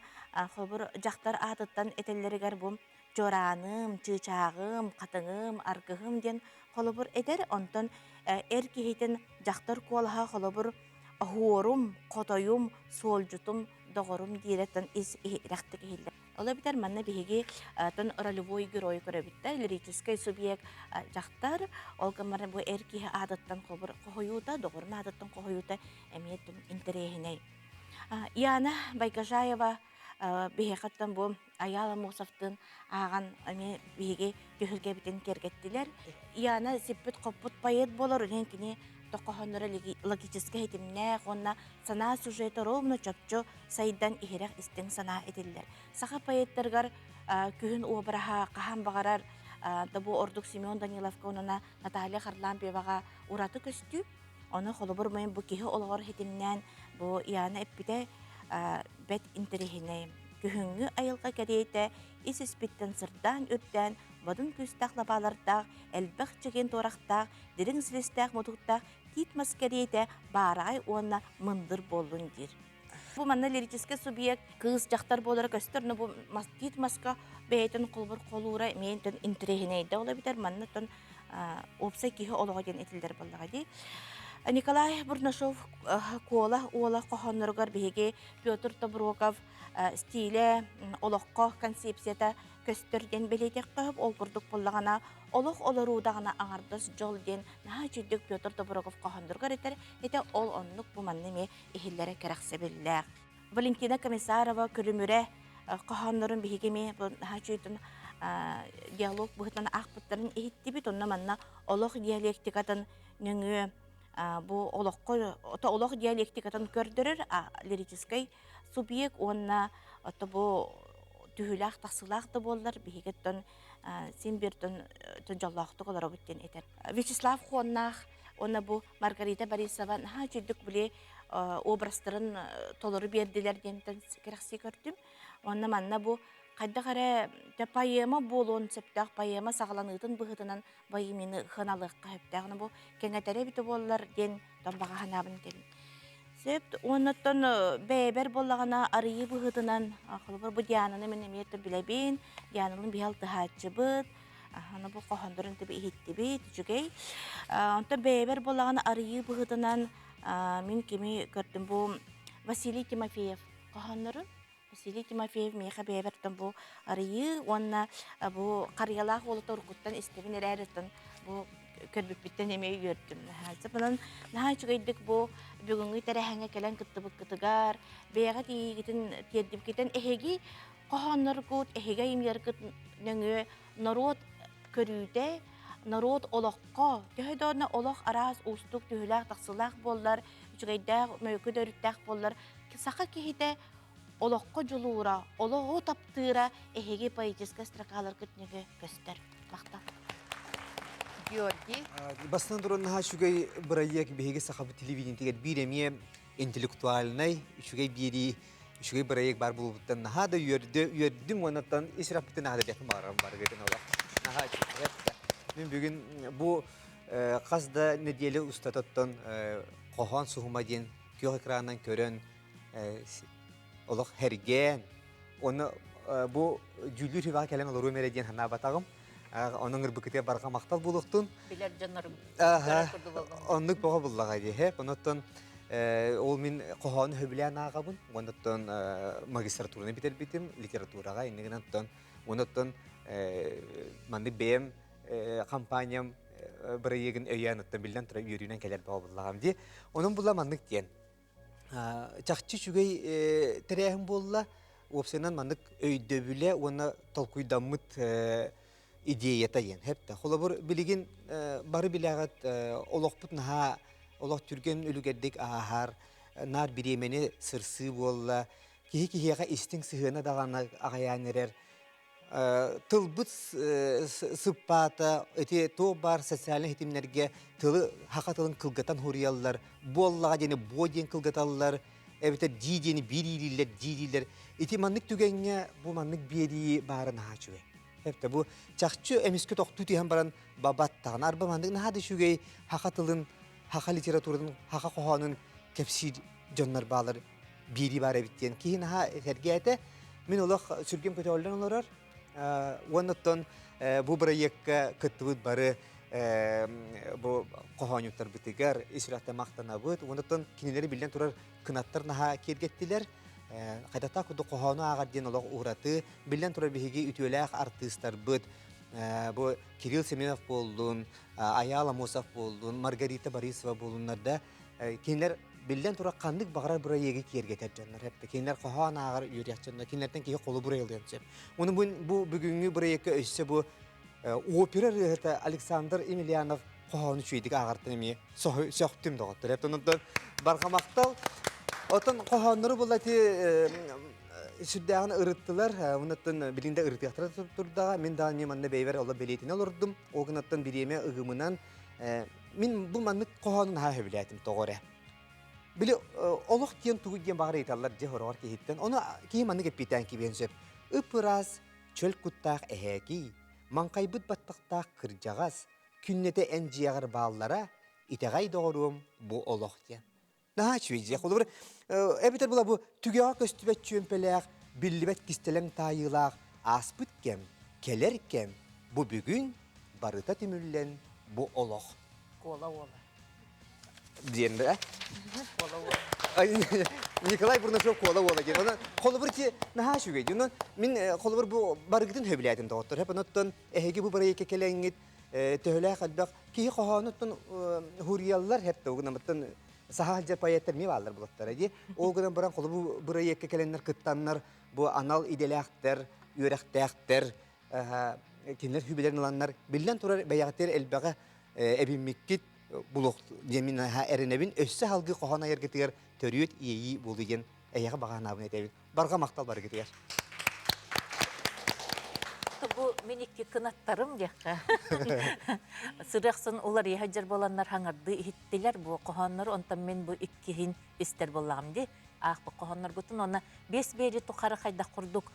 холобур дьахтар аатыттан этэллэригэр бу чорааным, чыычааҕым, хатыҥым, аргыһым диэн холобур этэр. Онтон эр киһитин дьахтар куолаһа холобур оһуорум, хотойум, суолдьутум, доҕорум диирэттэн ис иһирэхтик иһиллэр. Ол эбэтэр манна биһиги тон ролевой герой көрөбүт да, лирическэй субъект дьахтар, ол гыммар бу эр киһи аатыттан хоһуйуута, доҕорун аатыттан хоһуйуута эмиэ интэриэһинэй. Яна Байгажаева биһиэхэттэн бу Айаал Аммосовтыын ааҕан эмиэ биһиги түһүлгэбитин киэргэттилэр. Яна сиппит-хоппут поэт буолар, иһин кини тоххоһонноро логическай ситимнээх уонна санаа сюжета ровно чопчу сайдан иһирэх истиҥ санаа этиллэр. Саха поэттарыгар күһүн уобараһа хаһан баҕарар да бу ордук Семен Даниловка уонна Наталья Харлампьеваҕа ураты көстүү. Ону холобур мен бу киһи олоҕор ситимнээн бу Яна эппитэ бэт интэриэһинэй. Күһүҥҥү айылҕа кэриэтэ ис-испиттэн сырдаан үрдээн, бодун күүстээх лабаалардаах, элбэх чэгиэн туорахтаах, дириҥ силистээх мутуктаах тиит мас кэриэтэ баараҕай уонна мындыр буоллун диир. Бу манна лирическэй субъект кыыс дьахтар буолара көстөр, но бу тиит маска бэйэтин холбор холуура миэнтэн интэриэһинэйдэ ол эбитэр манна тон уопсай киһи олоҕо диэн этиллэр буоллаҕа дии. Николай Бурнашов Куола уола хоһоонноругар биһиги Петр Тобуроков стилэ, олоххо концепцията көстөр диэн бэлиэтиэххэ ол курдук буоллаҕына олох олоруудаҕына аҥардас дьол диэн наһаа үчүгдүк Петр Тобуроков хоһоонноругар этэр этэ ол оннук бу манна эмиэ иһиллэрэ кэрэхсэбиллээх. Валентина Комиссарова Күлүмүрэ хоһооннорун биһиги эмиэ бу наһаа үчүгэйтэн диалог быһыытынан аахпыттарын иһиттибит. Онно манна олох диалектикатын нөҥүө бу олоххо олох диалектикатын көрдөрөр лирическэй субъект уонна ото бу түһүүлээх тахсыылаах да буоллар биһиги оттон син биир дьоллоохтук олоробут диэн этэр. Вячеслав Хуоннаах уонна бу Маргарита Борисова наһаа үчүгдүк били образтарын толору биэрдилэр диэнтэн кэрэхсии көрдүм. Уонна манна бу хайдах эрэ поэма буолуон сөптөөх поэма саҕаланыытын быһыытынан поэманы хыналыахха сөптөөх. Бу кэҥэтэрэ эбитэ буоллар диэн баҕа санаабын этэбин. Сөп уоннаттан бэйэбэр буоллаҕына арыйыы быһыытынан холобур бу Диананы мин эмиэ билэбин. Дианалын биһи алтыһааччыбыт. Аны бу хоһондорун тиби иһиттибит, үчүгэй. Онтон бэйэбэр буоллаҕына арыйыы быһыытынан мин кими көрдүм бу Василий Тимофеев хоһооннорун. Василий Тимофеев миэхэ бэйэбэр бу арыйыы уонна бу Харыйалаах уолу уруккуттан истэбин эрээри бу көрбүппүттэн эмиэ үөрдүм. Наһаа наһаа үчүгэйдик бу бүгүҥҥү тэрээһиҥҥэ кэлэн кыттыбыккытыгар, бэйэҕит иэйиигитин тиэрдибиккитин эһиги хоһоонноргут, эһиги айымньыларгыт нөҥүө норуот көрүүтэ, норуот олоххо, төһө да олох араас уустук түһүүлээх-тахсыылаах буоллар, үчүгэйдээх, мөкү да өрүттээх буоллар, саха киһитэ олоххо дьулуура, олоҕу таптыыра эһиги поэтическай строкаларгыт нөҥүө көстөр. Махтал. Георгий. Бастан туран наһаа үчүгэй бырайыак биһиги сахабыт телевидениетигэр биир эмиэ интеллектуальнай үчүгэй биэрии үчүгэй бырайыак баар буолбуттан наһаа да үөрдү үөрдүм уоннаттан ис сүрэхпиттэн наһаа да диэхпин баҕарарым барыгытын олох наһаа үчүгэй мин бүгүн бу хас да нэдиэлэ устатыттан хоһоон суһума диэн күөх экранынан көрөн олох һэргээн уонна бу дьүүллүүр сүбэҕэ кэлэн олоруом эрэ диэн санаабатаҕым онон ырбыкытыгар барҕа махтал буолуохтун билэр дьоннорум оннук бөҕө буллаҕа дии онуттан ол мин хоһоону сөбүлээн ааҕабын онуттан магистратураны бүтэрбитим литератураҕа иннигинэн оттон онуттан маннык бэйэм компаниям бырайыагын өйөөн оттон биллэн турар үөрүүнэн кэлэр бөҕө буллаҕым дии онон була маннык диэн чахчы үчүгэй тэрээһин буолла. Уопсайынан маннык өйдөбүлэ уонна толкуйдаммыт идеята диэн хэптэ. Холобур, билигин бары билэҕит олохпут наһаа олох түргэн үлүгэрдик ааһар, наар бириэмэни сырсыы буолла, киһи киһиэхэ истиҥ сыһыана даҕаны аҕайаан эрэр. Тылбыт сыппаата ити туох баар социальнай ситимнэргэ тылы саха тылын кылгатан суруйаллар, буоллаҕа диэни буо диэн кылгаталлар, эбэтэр дии диэни биир иилииллэр, дии дииллэр. Ити маннык түгэҥҥэ бу маннык биэрии баара наһаа үчүгэй. Эбэтэр бу чахчы эмискэ тохтуу түһэн баран бабаттаҕына арба маннык наһаа да үчүгэй саха тылын, саха литературатын, саха хоһоонун кэпсиир дьоннор баалар биэрии баар эбит диэн киһи наһаа сэргээтэ. Мин олох сүргэм көтөҕүллэн олорор. Уонна оттон бу бырайыакка кыттыбыт бары бу хоһоонньуттарбытыгар ис сүрэхтэн махтанабыт. Уонна оттон кинилэри биллэн турар кынаттар наһаа киэргэттилэр. Хайдахтаах курдук хоһоону ааҕар диэн олох ураты. Биллэн турар биһиги үтүөлээх артыыстарбыт бу Кирилл Семенов буоллун, Айаал Амосов буоллун, Маргарита Борисова буоллуннар да кинилэр биллэн турар ханнык баҕарар бырайыагы киэргэтэр дьоннор. Кинилэр хоһоон ааҕар үөрүйэх дьоннор. Кинилэртэн киһи холобур ылыан сөп. Уну бу бүгүҥҥү бырайыакка өссө бу опера ырыаһыта Александр Емельянов хоһоону үчүгэйдик ааҕартан эмиэ сөхтүм доҕоттор. Оттон барҕа махтал. Оттон хоһооннору була ити сүрдээҕин ырыттылар. Онуттан билин да ырытыахтара турдаҕа. Мин даҕаны эмиэ манна бэйбэр оло бэлиэтинэ олордум. Ол гынаттан бириэмэ ыгымынан мин бу маннык хоһоонун наһаа сөбүлээтим тоҕо эрэ. Били олох диэн тугу диэн баҕар ыйыталлар дьэ хороҕор киһиттэн. Ону киһи маннык эппиэтээн кибиэн сөп. Ып-ыраас, чөл куттаах эһээкий, маҥхайбыт баттахтаах кырдьаҕас, күннэтэ эн дьиэҕэр бааллара, итэҕэй доҕоруом бу олох диэн. Наһаа үчүгэй дьиэ. Холобур, эбэтэр була бу түгэҕэ көстүбэт чүөмпэлээх, биллибэт кистэлэҥ таайыылаах ааспыт кэм, кэлэр кэм, бу бүгүн барыта түмүллэн бу олох. Куола уола. Диэн да? Куола уола. Николай Бурнашов куола уола диэн. Онон холобур ити наһаа үчүгэй. Онон мин холобур бу барыгытын сөбүлээтим доҕоттор. Онон эһиги бу бырайыакка кэлэҥҥит төһөлөөх элбэх киһи хоһоонуттан хуруйаллар хеп тугунамыттан саха сылдьар поэттар эмиэ бааллар булаттара дии. Ол гынан баран холобу бырайыакка кэлэннэр кыттаннар бу анал идэлээхтэр, үөрэхтээхтэр кинилэр хүбэлэрин ыланнар биллэн турар бэйэҕитигэр элбэҕи эбиммиккит булуох диэн мин эрэнэбин өссө салгыы хоһоон айаргытыгар төрүөт иэйии буолуу диэн эйиэхэ баҕа санаабын этэбин. Барҕа махтал барыгытыгар. Бу мин икки кынаттарым диэххэ. Сырыахсын уларыйа сылдьар буоланнар хаҥардыы иһиттилэр бу хоһооннору, онтон мин бу иккиһин истэр буоллаҕым дии. Аахпыт хоһоонноргутун уонна биэс биэри тухары хайдах курдук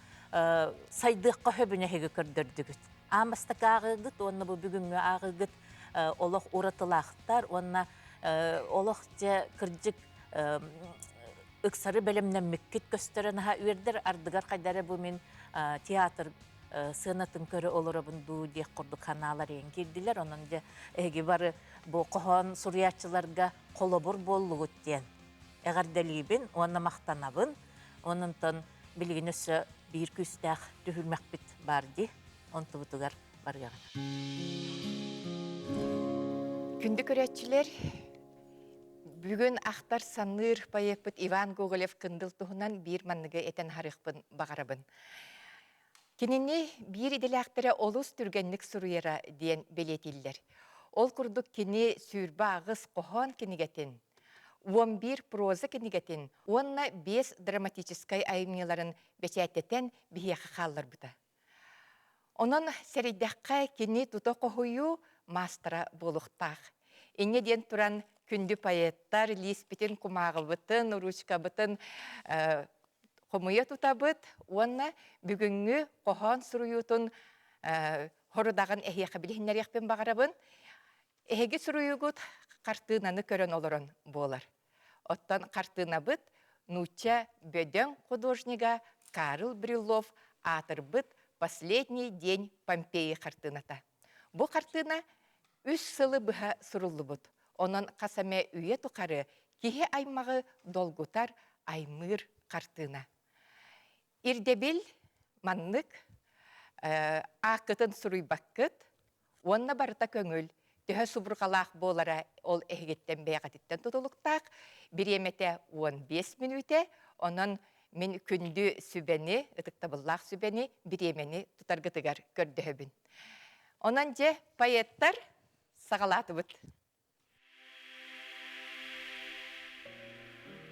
сайдыахха сөбүн эһиги көрдөрдүгүт. Аан бастакы ааҕыыгыт уонна бу бүгүҥҥү ааҕыыгыт олох уратылаахтар уонна олох дьэ кырдьык ыксары бэлэмнэммиккит көстөрө наһаа үөрдэр ардыгар хайда эрэ бу мин театр сыанатын көрө олоробун дуу диэх курдук ханаалар иһин киирдилэр онон дьэ эһиги бары бу хоһоон суруйааччыларга холобур буоллугут диэн эҕэрдэлиибин уонна махтанабын ононтон билигин өссө биир күүстээх түһүлмэхпит баар дии онтубутугар барыаҕын Күндү көрөөччүлэр, Бүгүн ахтар саныыр поэппыт Иван Гоголев-Кындыл туһунан биир манныгы этэн аһарыахпын баҕарабын. Кинини биир идэлээхтэрэ олус түргэнник суруйара диэн бэлиэтииллэр. Ол курдук кини 28 хоһоон кинигэтин, 11 проза кинигэтин уонна 5 драматическай айымньыларын бэчээттэтэн биһиэхэ хаалларбыта. Онон сэрэйдэххэ, кини тута хоһуйуу маастара буолуохтаах. Инньэ диэн туран, күндү поэттар лииспитин, кумааҕыбытын, ручкабытын хомуйа тутабыт уонна бүгүҥҥү хоһоон суруйуутун хорудаҕын эһиэхэ билиһиннэриэхпин баҕарабын. Эһиги суруйуугут хартыынаны көрөн олорон буолар. Оттон хартыынабыт нуучча бөдөҥ художнига Карл Брюллов аатырбыт «Последний день Помпеи» хартыыната. Бу хартыына үс сылы быһа суруллубут. Онон хас эмэ үйэ тухары киһи аймаҕы долгутар, аймыыр хартыына. Ирдэбил маннык ааккытын суруйбаккыт уонна барыта көҥүл төһө субурҕалаах буолара ол эһигиттэн бэйэҕититтэн тутулуктаах бириэмэтэ 15 мүнүүтэ онон мин күндү сүбэни ытыктабыллаах сүбэни бириэмэни тутаргытыгар көрдөһөбүн онон дьэ поэттар саҕалаатыбыт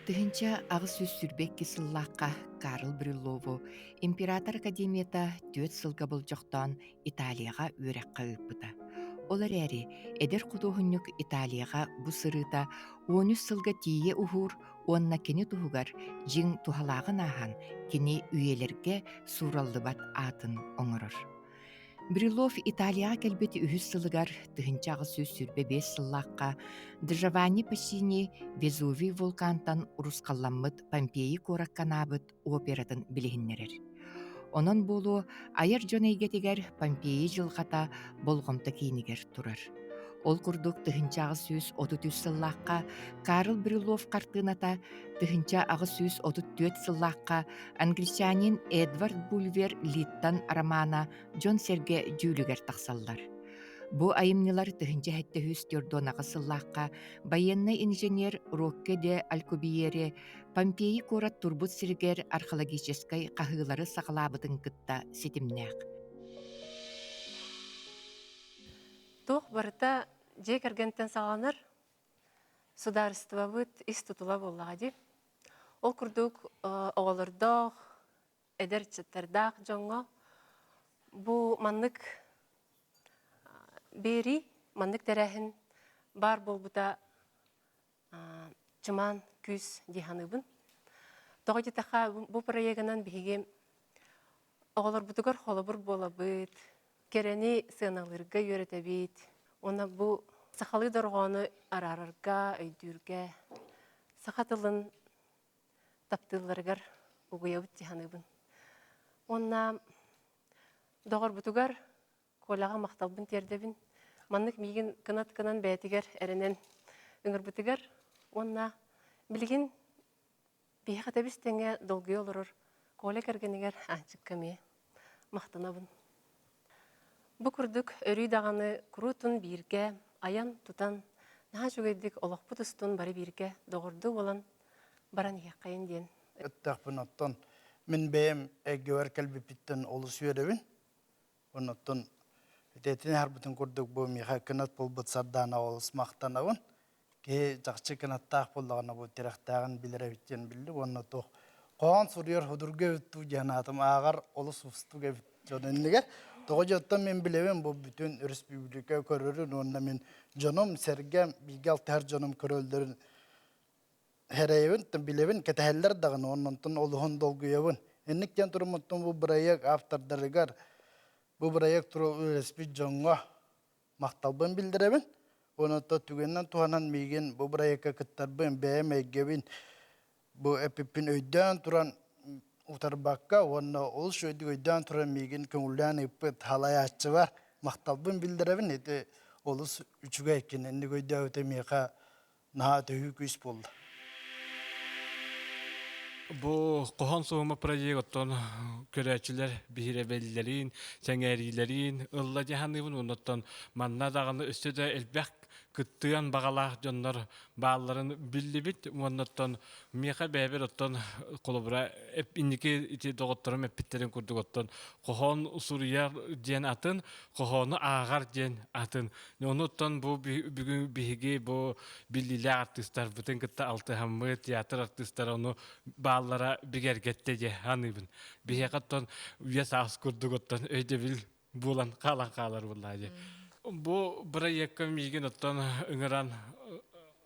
1822 сыллаахха Карл Брюллову император академията түөрт сылга болдьохтоон Италияҕа үөрэххэ ыыппыта. Ол эрээри эдэр худуоһунньук Италияҕа бу сырыыта 13 сылга тиийэ уһуур уонна кини туһугар дьиҥ туһалааҕын ааһан кини үйэлэргэ суураллыбат аатын оҥорор. Брюллов Италияҕа кэлбит үһүс сылыгар 1825 сыллаахха Джованни Пассини Везувий вулкантан урусхалламмыт Помпеи куоракка анаабыт оператын билиһиннэрэр. Онон буолуо айар дьон эйгэтигэр Помпеи дьылҕата болҕомто киинигэр турар. Ол курдук 1833 сыллаахха Карл Брюллов хартыыната 1834 сыллаахха англичанин Эдвард Бульвер Литтон романа дьон-сэргэ дьүүлүгэр тахсаллар. Бу айымньылар 1748 сыллаахха байыаннай инженер Рокке де Алькубиери Помпеи куорат турбут сиригэр археологическай хаһыылары саҕалаабытын кытта ситимнээх. Туох барыта дьиэ кэргэнтэн саҕаланар, судаарыстыбабыт ис тутула буоллаҕа дии. Ол курдук оҕолордоох, эдэр ыччаттардаах дьоҥҥо бу маннык биэрии, маннык тэрээһин баар буолбута чымаан күүс дии саныыбын. Тоҕо диэтэххэ, бу проегынан биһиги оҕолорбутугар холобур буолабыт, кэрэни сыаналыырга үөрэтэбит уонна бу сахалыы дорҕоону араарарга, өйдүүргэ, саха тылын таптыылларыгар угуйабыт дии саныыбын. Уонна доҕорбутугар Коляҕа махталбын тиэрдэбин. Маннык миигин кынат гынан бэйэтигэр эрэнэн ыҥырбытыгар уонна билигин биһиэхэ тэбис тэҥэ долгуйа олорор Коля кэргэнигэр Аанчыкка эмиэ махтанабын. Бу курдук өрүү даҕаны куруутун бииргэ айан-тутан, наһаа үчүгэйдик олохпут устун бары бииргэ доҕордуу буолан баран иһиэххэйин диэн. Эттэхпин оттон мин бэйэм эйгэбэр кэлбиппиттэн олус үөрэбин. Оннуттан итиэтин аһарбытын курдук бу миэхэ кынат буолбут Сардаана олус махтанабын. Киһи чахчы кынаттаах буоллаҕына бу тирэхтээҕин билэр эбит диэн биллим уонна туох хоһоон суруйар судургу эбит дуу диэн аатым ааҕар олус уустук эбит дьон иннигэр. Тоҕо дьоттон мин билэбин бу бүтүн өрөспүүбүлүкэ көрөрүн уонна мин дьонум, сэргэм, бииргэ алтыһар дьонум көрөллөрүн Эрэйэбин, билэбин, кэтэһэллэр даҕаны уонна онтон олуһун долгуйабын. Инник диэн туруммуттан бу бырайыак автордарыгар, бу бырайыак үлэлэспит дьоҥҥо махталбын биллэрэбин. Уонна түгэнинэн туһанан миигин бу бырайыакка кыттарбын, бэйэм эйгэбин бу эппиппин өйдөөн туран утарбакка уонна олус үчүгэйдик өйдөөн туран миигин көҥүллээн ыыппыт халайааччыбар махталбын биллэрэбин. Ити олус үчүгэй кининник өйдөөбүтэ миэхэ наһаа төһүү күүс буолла. Бу хоһоон суһума проект оттон көрөөччүлэр биһирэбэллэрин, сэҥээриилэрин ылла дии саныыбын. Оннуттан манна даҕаны өссө да элбэх кыттыан баҕалаах дьоннор баалларын биллибит. Уоннаттан миэхэ бэйэбэр оттон холобура инники ити доҕотторум эппиттэрин курдук оттон хоһоон суруйар диэн атын, хоһоону ааҕар диэн атын. Онуттан бу бүгүн биһиги бу биллиилээх артыыстарбытын кытта алтыһаммыт, театр артыыстара ону бааллара бигэргэттэ дии саныыбын. Биһиэхэ оттон үйэ саас курдук оттон өйдөбүл буолан хаалан хаалар буоллаа дии. Бу бырайыакка миигин оттон ыҥыран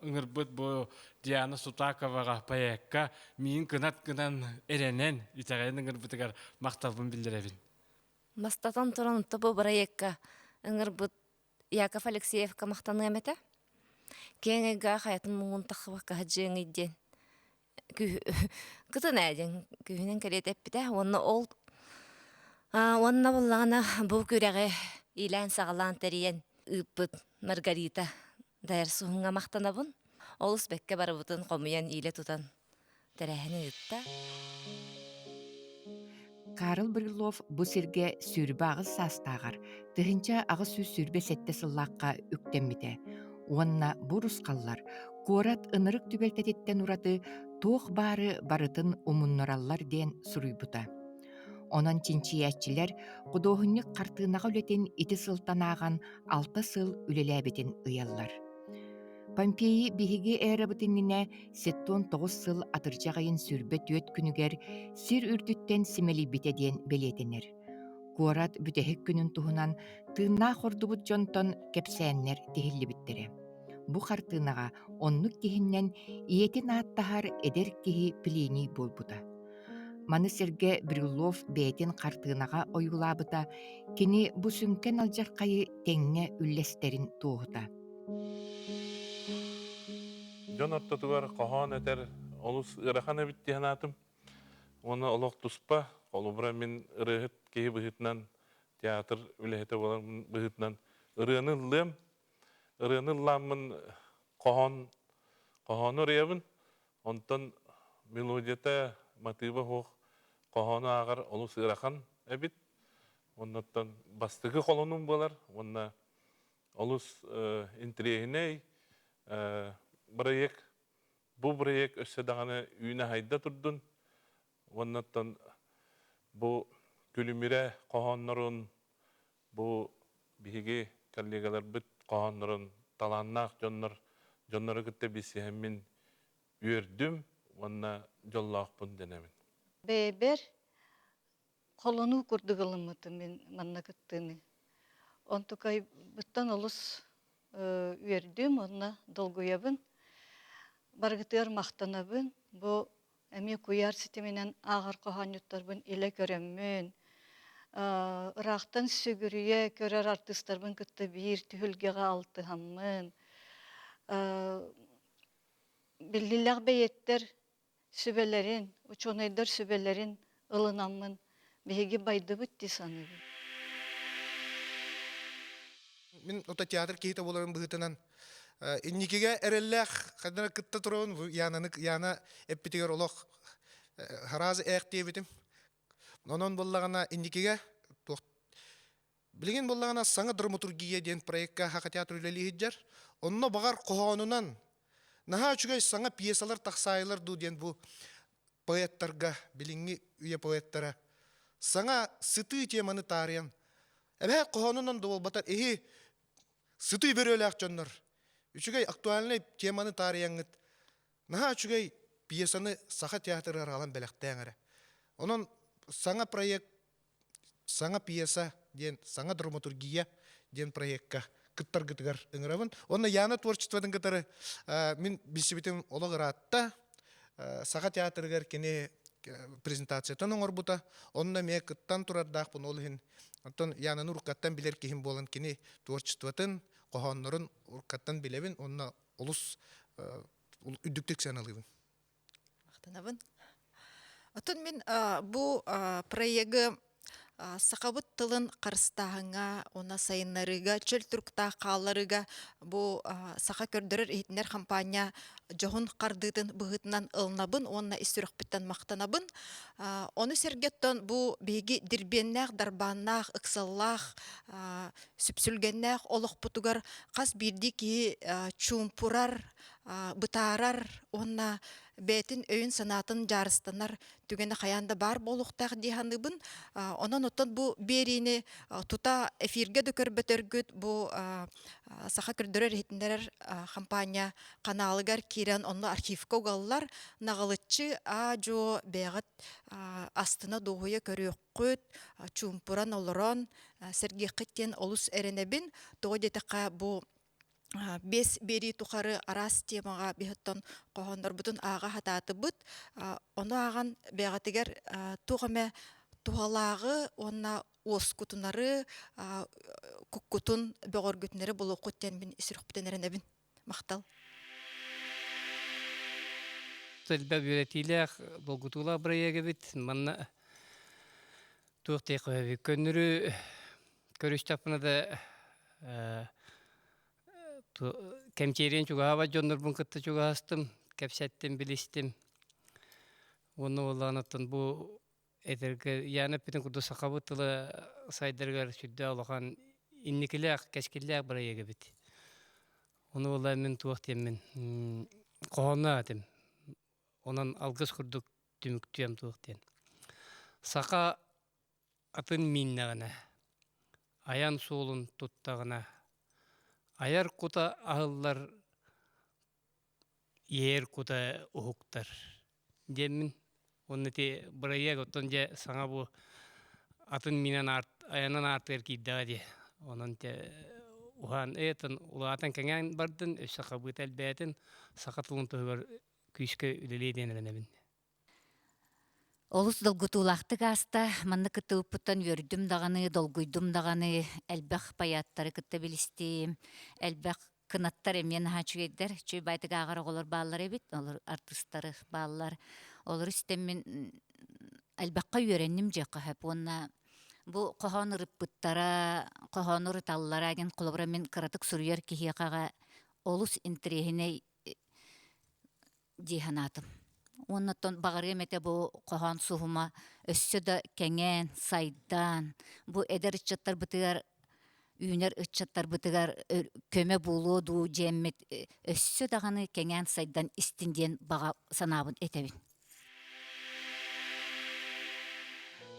ыҥырбыт бу Диана Сутаковаҕа поэкка миигин кынат гынан эрэнэн итэҕэйэн ыҥырбытыгар махталбын биллэрэбин. Бастатан туран бу бырайыакка ыҥырбыт Яков Алексеевка махтаныам этэ. Киэҥ ыйга хайатын муҥун таххыбакка сылдьыаҥый диэн кытын ээ диэн күүһүнэн кэриэтэ эппитэ. Уонна ол уонна буоллаҕына бу күрэҕи иилээн-саҕалаан тэрийэн ыыппыт Маргарита Дайар Суһуҥҥа махтанабын. Олус бэккэ барыбытын хомуйан иилэ тутан тэрээһини ыытта. Карл Брюллов бу сиргэ 28 саастааҕар 1827 сыллаахха үктэммитэ уонна бу русхаллар куорат ынырык түбэлтэтиттэн ураты туох баары барытын умуннараллар диэн суруйбута. Онон чинчийээччилэр худуоһунньук хартыынаҕа үлэтин ити сылтан ааҕан 6 сыл үлэлээбитин ыйаллар. Помпеи биһиги эрабыт иннинэ 79 сыл атырдьах ыйын 24 күнүгэр сир үрдүттэн симэлийбитэ диэн бэлиэтэнэр. Куорат бүтэһик күнүн туһунан тыыннаах ордубут дьонтон кэпсээннэр тиһиллибиттэрэ. Бу хартыынаҕа оннук киһиннэн ийэтин ааттаһар эдэр киһи Плиний буолбута. Маны сэргэ Брюллов бэйэтин хартыынаҕа ойуулаабыта кини бу сүҥкэн алдьархайы тэҥҥэ үллэстэрин туоһута. Дьон ортотугар хоһоон этэр олус ыарахан эбит дии санаатым. Уонна олох туспа, холобура мин ырыаһыт киһи быһыытынан, театр үлэһитэ буолар быһыытынан ырыаны ыллыам. Ырыаны ыллааммын хоһоон хоһоону ырыйабын. Онтон мелодията, матыыба суох хоһоону ааҕар олус ыарахан эбит. Оннуттан бастакы холонум буолар уонна олус интэриэһинэй бырайыак. Бу бырайыак өссө даҕаны үүнэ-хайда турдун. Уоннаттан бу күлүмүрэ хоһооннорун, бу биһиги коллегаларбыт хоһооннорун талааннаах дьоннор дьоннору кытта билсиһэммин үөрдүм уонна дьоллоохпун дэнэбин. Бэйэбэр холонуу курдук ылыммытым мин манна кыттыыны. Онтукайбыттан олус үөрдүм уонна долгуйабын. Барыгытыгар махтанабын. Бу эмиэ куйаар ситиминэн ааҕар хоһоонньуттарбын илэ көрөммүн, ыраахтан сүгүрүйэ көрөр артыыстарбын кытта биир түһүлгэҕэ алтыһаммын, биллилэх бэйэттэр сүбэлэрин, учуонайдар сүбэлэрин ылынаммын биһиги байдыбыт дии саныыбын. Мин ото театр киһитэ буоларым быһыытынан инникигэ эрэллээх ханна кытта турабын Янаны Яна эппитигэр олох харазы ээх диэбитим. Онон буоллаҕына инникигэ туох Билигин буоллаҕына саҥа драматургия диэн проекка Саха театр үлэлии сылдьар. Онно баҕар хоһоонунан наһаа үчүгэй саҥа пьесалар тахсаайылар дуу диэн бу поэттарга, билиҥҥи үйэ поэттара саҥа сытыы теманы таарыйан эбэһээт хоһоонунан да буолбатар иһи сытыы бөрүөлээх дьоннор үчүгэй актуальнай теманы таарыйаҥҥыт наһаа үчүгэй пьесаны Саха театрыгар аҕалан бэлэхтээҥ эрэ. Онон саҥа проект саҥа пьеса диэн саҥа драматургия диэн проекка кыттаргытыгар ыҥырабын. Уонна Яна творчествотын кытары мин билсибитим олох ыраатта. Саха театрыгар кини презентациятын оҥорбута. Онно эмиэ кыттан турардаахпын ол иһин. Оттон Янаны уруккаттан билэр киһим буолан кини творчествотын, хоһооннорун уруккаттан билэбин. Онно олус үрдүктүк сыаналыыбын. Махтанабын. Оттон мин бу проегы сахабыт тылын харыстааһыҥҥа уонна сайыннарыыга, чөл туруктаах хаалларыыга бу саха көрдөрөр иһитиннэр хампаанньа дьоһун хардыытын быһыытынан ылынабын уонна ис сүрэхпиттэн махтанабын. Ону сэргэттэн бу биһиги дирбиэннээх, дарбааннаах, ыксаллаах, сүпсүлгэннээх олохпутугар хас биирдии киһи чуумпурар, бытаарар уонна бэйэтин өйүн-санаатын дьаарыстанар түгэнэ хайаан да баар буолуохтаах дии саныыбын. Онон оттон бу биэриини тута эфиргэ да көрбөтөргүт бу саха көрдөрөр иһитиннэрэр хампаанньа ханаалыгар киирэн онно архивка угаллар наҕылыччы аа-дьуо бэйэҕит астына дуоһуйа көрүөххүт чуумпуран олорон сэргиэххит диэн олус эрэнэбин. Тоҕо диэтэххэ бу Биэс биэрии тухары араас темаҕа биһиттэн хоһооннорбутун ааҕа сатаатыбыт. Ону ааҕан бэйэҕитигэр туох эмэ туһалааҕы уонна уоскутунары, куккутун бөҕөргүтүнэри булуоххут диэн мин сүрэхпитин эрэнэбин. Махтал. Элбэх үөрэтиилээх, долгутуулаах бырайыак эбит. Манна туох диэххэ көннөрү Көрүстэхпинэ да кэмчиэриэн чугаһаабат дьоннорбун кытта чугаһастым, кэпсэттим, билистим. Уонна уоллаан бу этэргэ Яна эппитин курдук сахабыт тыла сайдарыгар сүрдээх улахан инникилээх, кэскиллээх бырайыак эбит. Ону уоллаан мин туох диэммин хоһоонноох этим. Онон алгыс курдук түмүктүөм туох диэн. Саха атын мииннэҕинэ, айан суолун туттаҕына, айар кута аһыллар, иһэр кута уһуктар диэммин уонна ити бырайыак оттон дьэ саҥа бу атын миинэн айанан аартыгар киирдэҕэ дии. Онон дьэ уһаан этэн улаатан кэҥээн бардын, өссө хабыыта элбээтин, саха тылын туһугар күүскэ үлэлиэ диэн эрэнэбин. Олус долгутуулаахтык ааста. Манна кыттыбыппыттан үөрдүм даҕаны, долгуйдум даҕаны. Элбэх поэттары кытта билистим. Элбэх кынаттар эмиэ наһаа үчүгэйдэр. Үчүгэй баайтык ааҕар оҕолор бааллар эбит. Олор артыыстары бааллар. Олору истэммин элбэххэ үөрэнним дьиэххэ сөп уонна. Бу хоһоон ырыппыттара, хоһоону ырыталлара диэн холобура мин кыратык суруйар киһиэхэҕэ олус интэриэһинэй дии санаатым. Уонна оттон баҕарыам этэ бу хоһоон суһума өссө да кэҥээн, сайдан, бу эдэр ыччаттарбытыгар, үүнэр ыччаттарбытыгар көмө буолуо дуу диэммит өссө даҕаны кэҥээн сайдан истин диэн баҕа санаабын этэбин.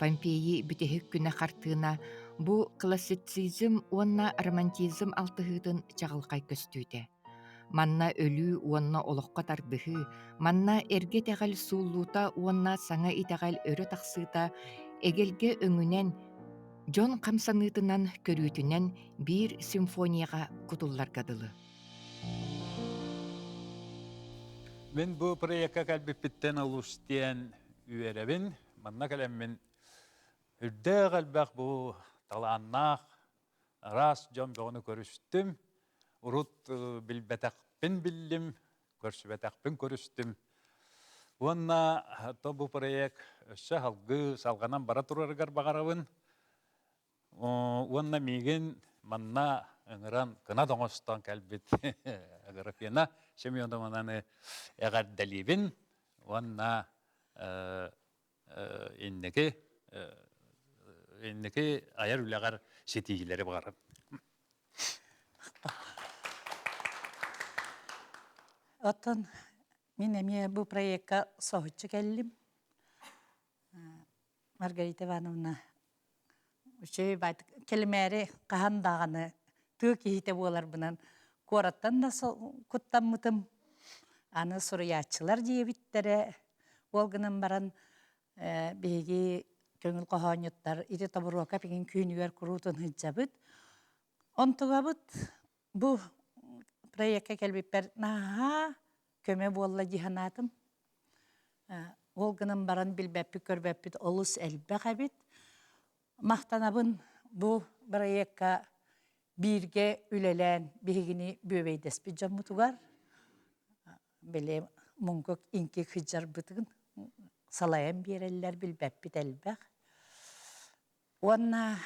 Помпеи бүтэһик күнэ хартыына бу классицизм уонна романтизм алтыһыытын чаҕылхай көстүүтэ. Манна өлүү уонна олоххо тардыһыы, манна эргэ итэҕэл сууллуута уонна саҥа итэҕэл өрө тахсыыта эгэлгэ өҥүнэн, дьон хамсаныытынан, көрүүтүнэн биир симфонияҕа кутулларга дылы. Мин бу проекка кэлбиппиттэн олус диэн үөрэбин. Манна кэлэммин үрдээх элбэх бу талааннаах араас дьон бөҕөнү көрүстүм. Урут билбэтэхпин биллим, көрсүбэтэхпин көрүстүм. Уонна то бу проект өссө салгыы салҕанан бара турарыгар баҕарабын. Уонна миигин манна ыҥыран кынат оҥостон кэлбит Аграфена Семеновнаны эҕэрдэлиибин уонна инники инники айар үлэҕэр ситиһиилэри баҕарабын. Оттон мин эмиэ бу проекка соһуччу кэллим. Маргарита Ивановна үчүгэй баайдык кэлимээри хаһан даҕаны тыа киһитэ буоларбынан куораттан да куттаммытым. Аны суруйааччылар диэбиттэрэ. Ол гынан баран биһиги көҥүл хоһоонньуттар ити Тобуруокап игин күнүгэр куруутун сылдьабыт. Онтугабыт бу проекка кэлбиппэр наһаа көмө буолла дии санаатым. Ол гынан баран билбэппит-көрбөппүт олус элбэх эбит. Махтанабын бу бырайыакка бииргэ үлэлээн биһигини бүөбэйдэспит дьоммутугар, били муҥкук иҥки кыдьарбытын салайан биэрэллэр билбэппит элбэх. Уонна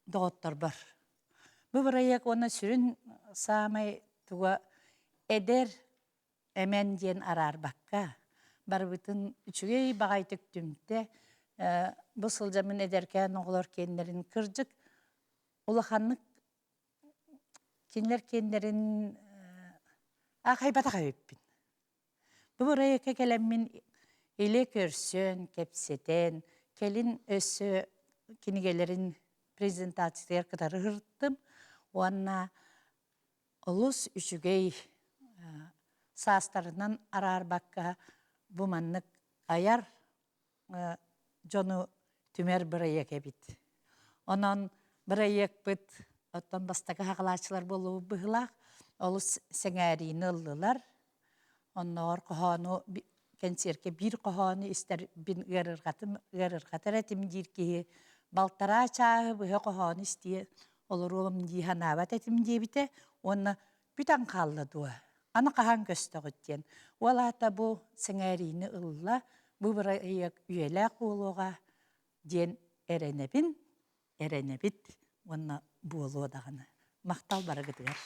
доҕотторбор. Бу бырайыак уонна сүрүн саамай туга эдэр эмэн диэн араарбакка барыбытын үчүгэй баҕайытык түмтэ бу сылдьаммын эдэркээн оҕолор киэннэрин кырдьык улаханнык кинилэр киэннэрин аахайбатах эбиппин. Бу бырайыакка кэлэммин илэ көрсөн, кэпсэтэн, кэлин өссө кинигэлэрин презентациятыгар кытары ыһыртым уонна олус үчүгэй саастарынан араарбакка бу маннык айар дьону түмэр бырайыак эбит. Онон бырайыакпыт оттон бастакы хаҕалааччылар буолуубут быһыылаах олус сэҥээриини ыллылар. Оннооҕор хоһоону кэнсиэркэ биир хоһоону истэрбин ыарырҕатым ыарырҕатар этим диир киһи балтараа чааһы быһа хоһоону истиэ олоруом дии санаабат этим диэбитэ уонна бүтэн хаалла дуо аны хаһан көстөҕүт диэн уол аата бу сэҥээриини ылла бу бырайыак үйэлээх буолуоҕа диэн эрэнэбин эрэнэбит уонна буолуо даҕаны махтал барыгытыгар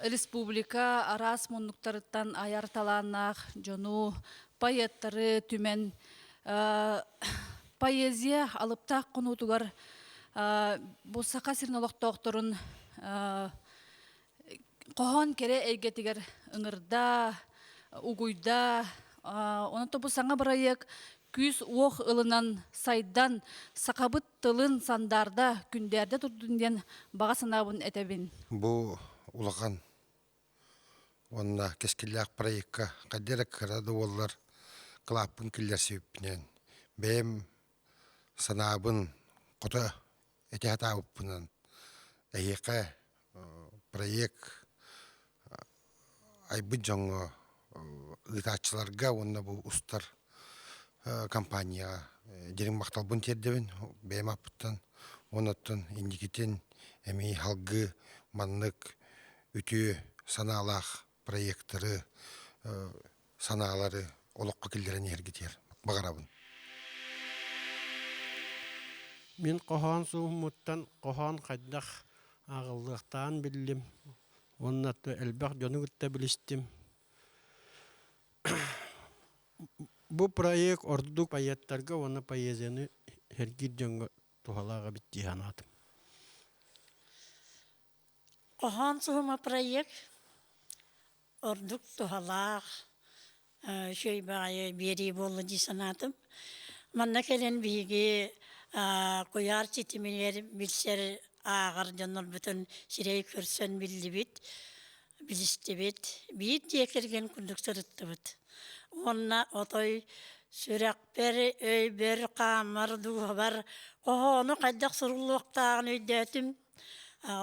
Республика араас муннуктарыттан айар талааннаах дьону, поэттары түмэн поэзия алыптаах хонуутугар бу Саха сирин олохтоохторун хоһоон кэрэ эйгэтигэр ыҥырда, угуйда. Онон бу саҥа бырайыак күүс-уох ылынан сайдан, сахабыт тылын сандаарда, күндээрдэ турдун диэн баҕа санаабын этэбин. Бу улахан уонна кэскиллээх проекка хайда эрэ кыра да буоллар кылааппын киллэрсибиппинэн бэйэм санаабын хото этэ сатаабыппынан эһиэхэ проект айбыт дьоҥҥо ыытааччыларга уонна бу устар компанияҕа дириҥ махталбын тиэрдэбин бэйэм ааппыттан уонна оттон инникитин эмиэ салгыы маннык үтүө санаалаах проектары санаалары олоххо киллэрэн иһэргитигэр баҕарабын. Мин хоһоон сууммуттан хоһоон хайдах ааҕыллыахтааҕын биллим уонна элбэх дьону кытта билистим. Бу проект ордук поэттарга уонна поэзияны сэргиир дьоҥҥо туһалаах эбит дии санаатым. Хоһоон суһума проект ордук туһалаах, үчүгэй баҕайы биэрии буолла дии санаатым. Манна кэлэн биһиги куйаар ситимигэр билсэр ааҕар дьоннорбутун сирэй көрсөн биллибит, билистибит, биир дьиэ кэргэн курдук сырыттыбыт. Уонна отой сүрэхпэр, өйбөр, хааммар, дууһабар хоһоону хайдах суруллуохтааҕын өйдөөтүм.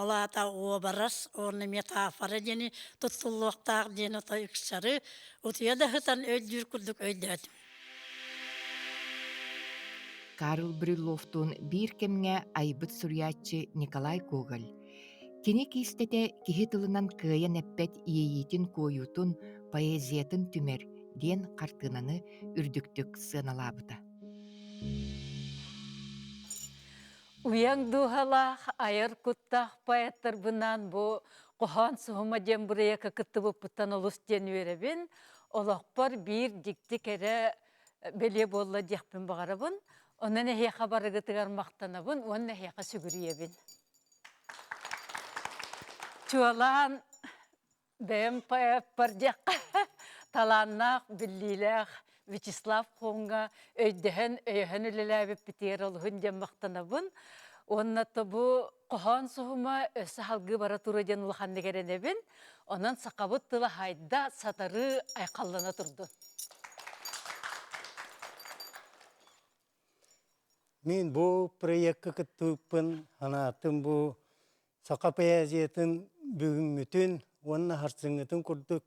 Ол аата уобарас уонна метафора диэни туттуллуохтаах диэн отой ыксары утуйа да сытан өйдүүр курдук өйдөөтүм. Карл Брюлловтуун биир кэмҥэ айбыт суруйааччы Николай Гоголь Кини киистэтэ киһи тылынан кыайан эппэт иэйиитин-куойуутун, поэзиятын түмэр диэн хартыынаны үрдүктүк сыаналаабыта. Уйаҥ дууһалаах, айар куттаах поэттарбынаан бу хоһоон суһума диэн бырайыакка кыттыбыппыттан олус диэн үөрэбин. Олохпор биир дьикти кэрэ бэлиэ буолла диэхпин баҕарабын. Онон эһиэхэ барыгытыгар махтанабын уонна эһиэхэ сүгүрүйэбин. Чуолаан бэйэм поэппар диэххэ талааннаах, биллиилээх Вячеслав Хоҥҥа өйдөһөн, өйөһөн үлэлээбиппитигэр олуһун диэн махтанабын. Уонна то бу хоһоон суһума өссө салгыы бара туруо диэн улаханнык эрэнэбин. Онон сахабыт тыла хайда сатарыы айхаллана турдун. Мин бу проекка кыттыбыппын санаатым бу саха поэзиятын бүгүҥҥүтүн уонна харсыҥҥытын курдук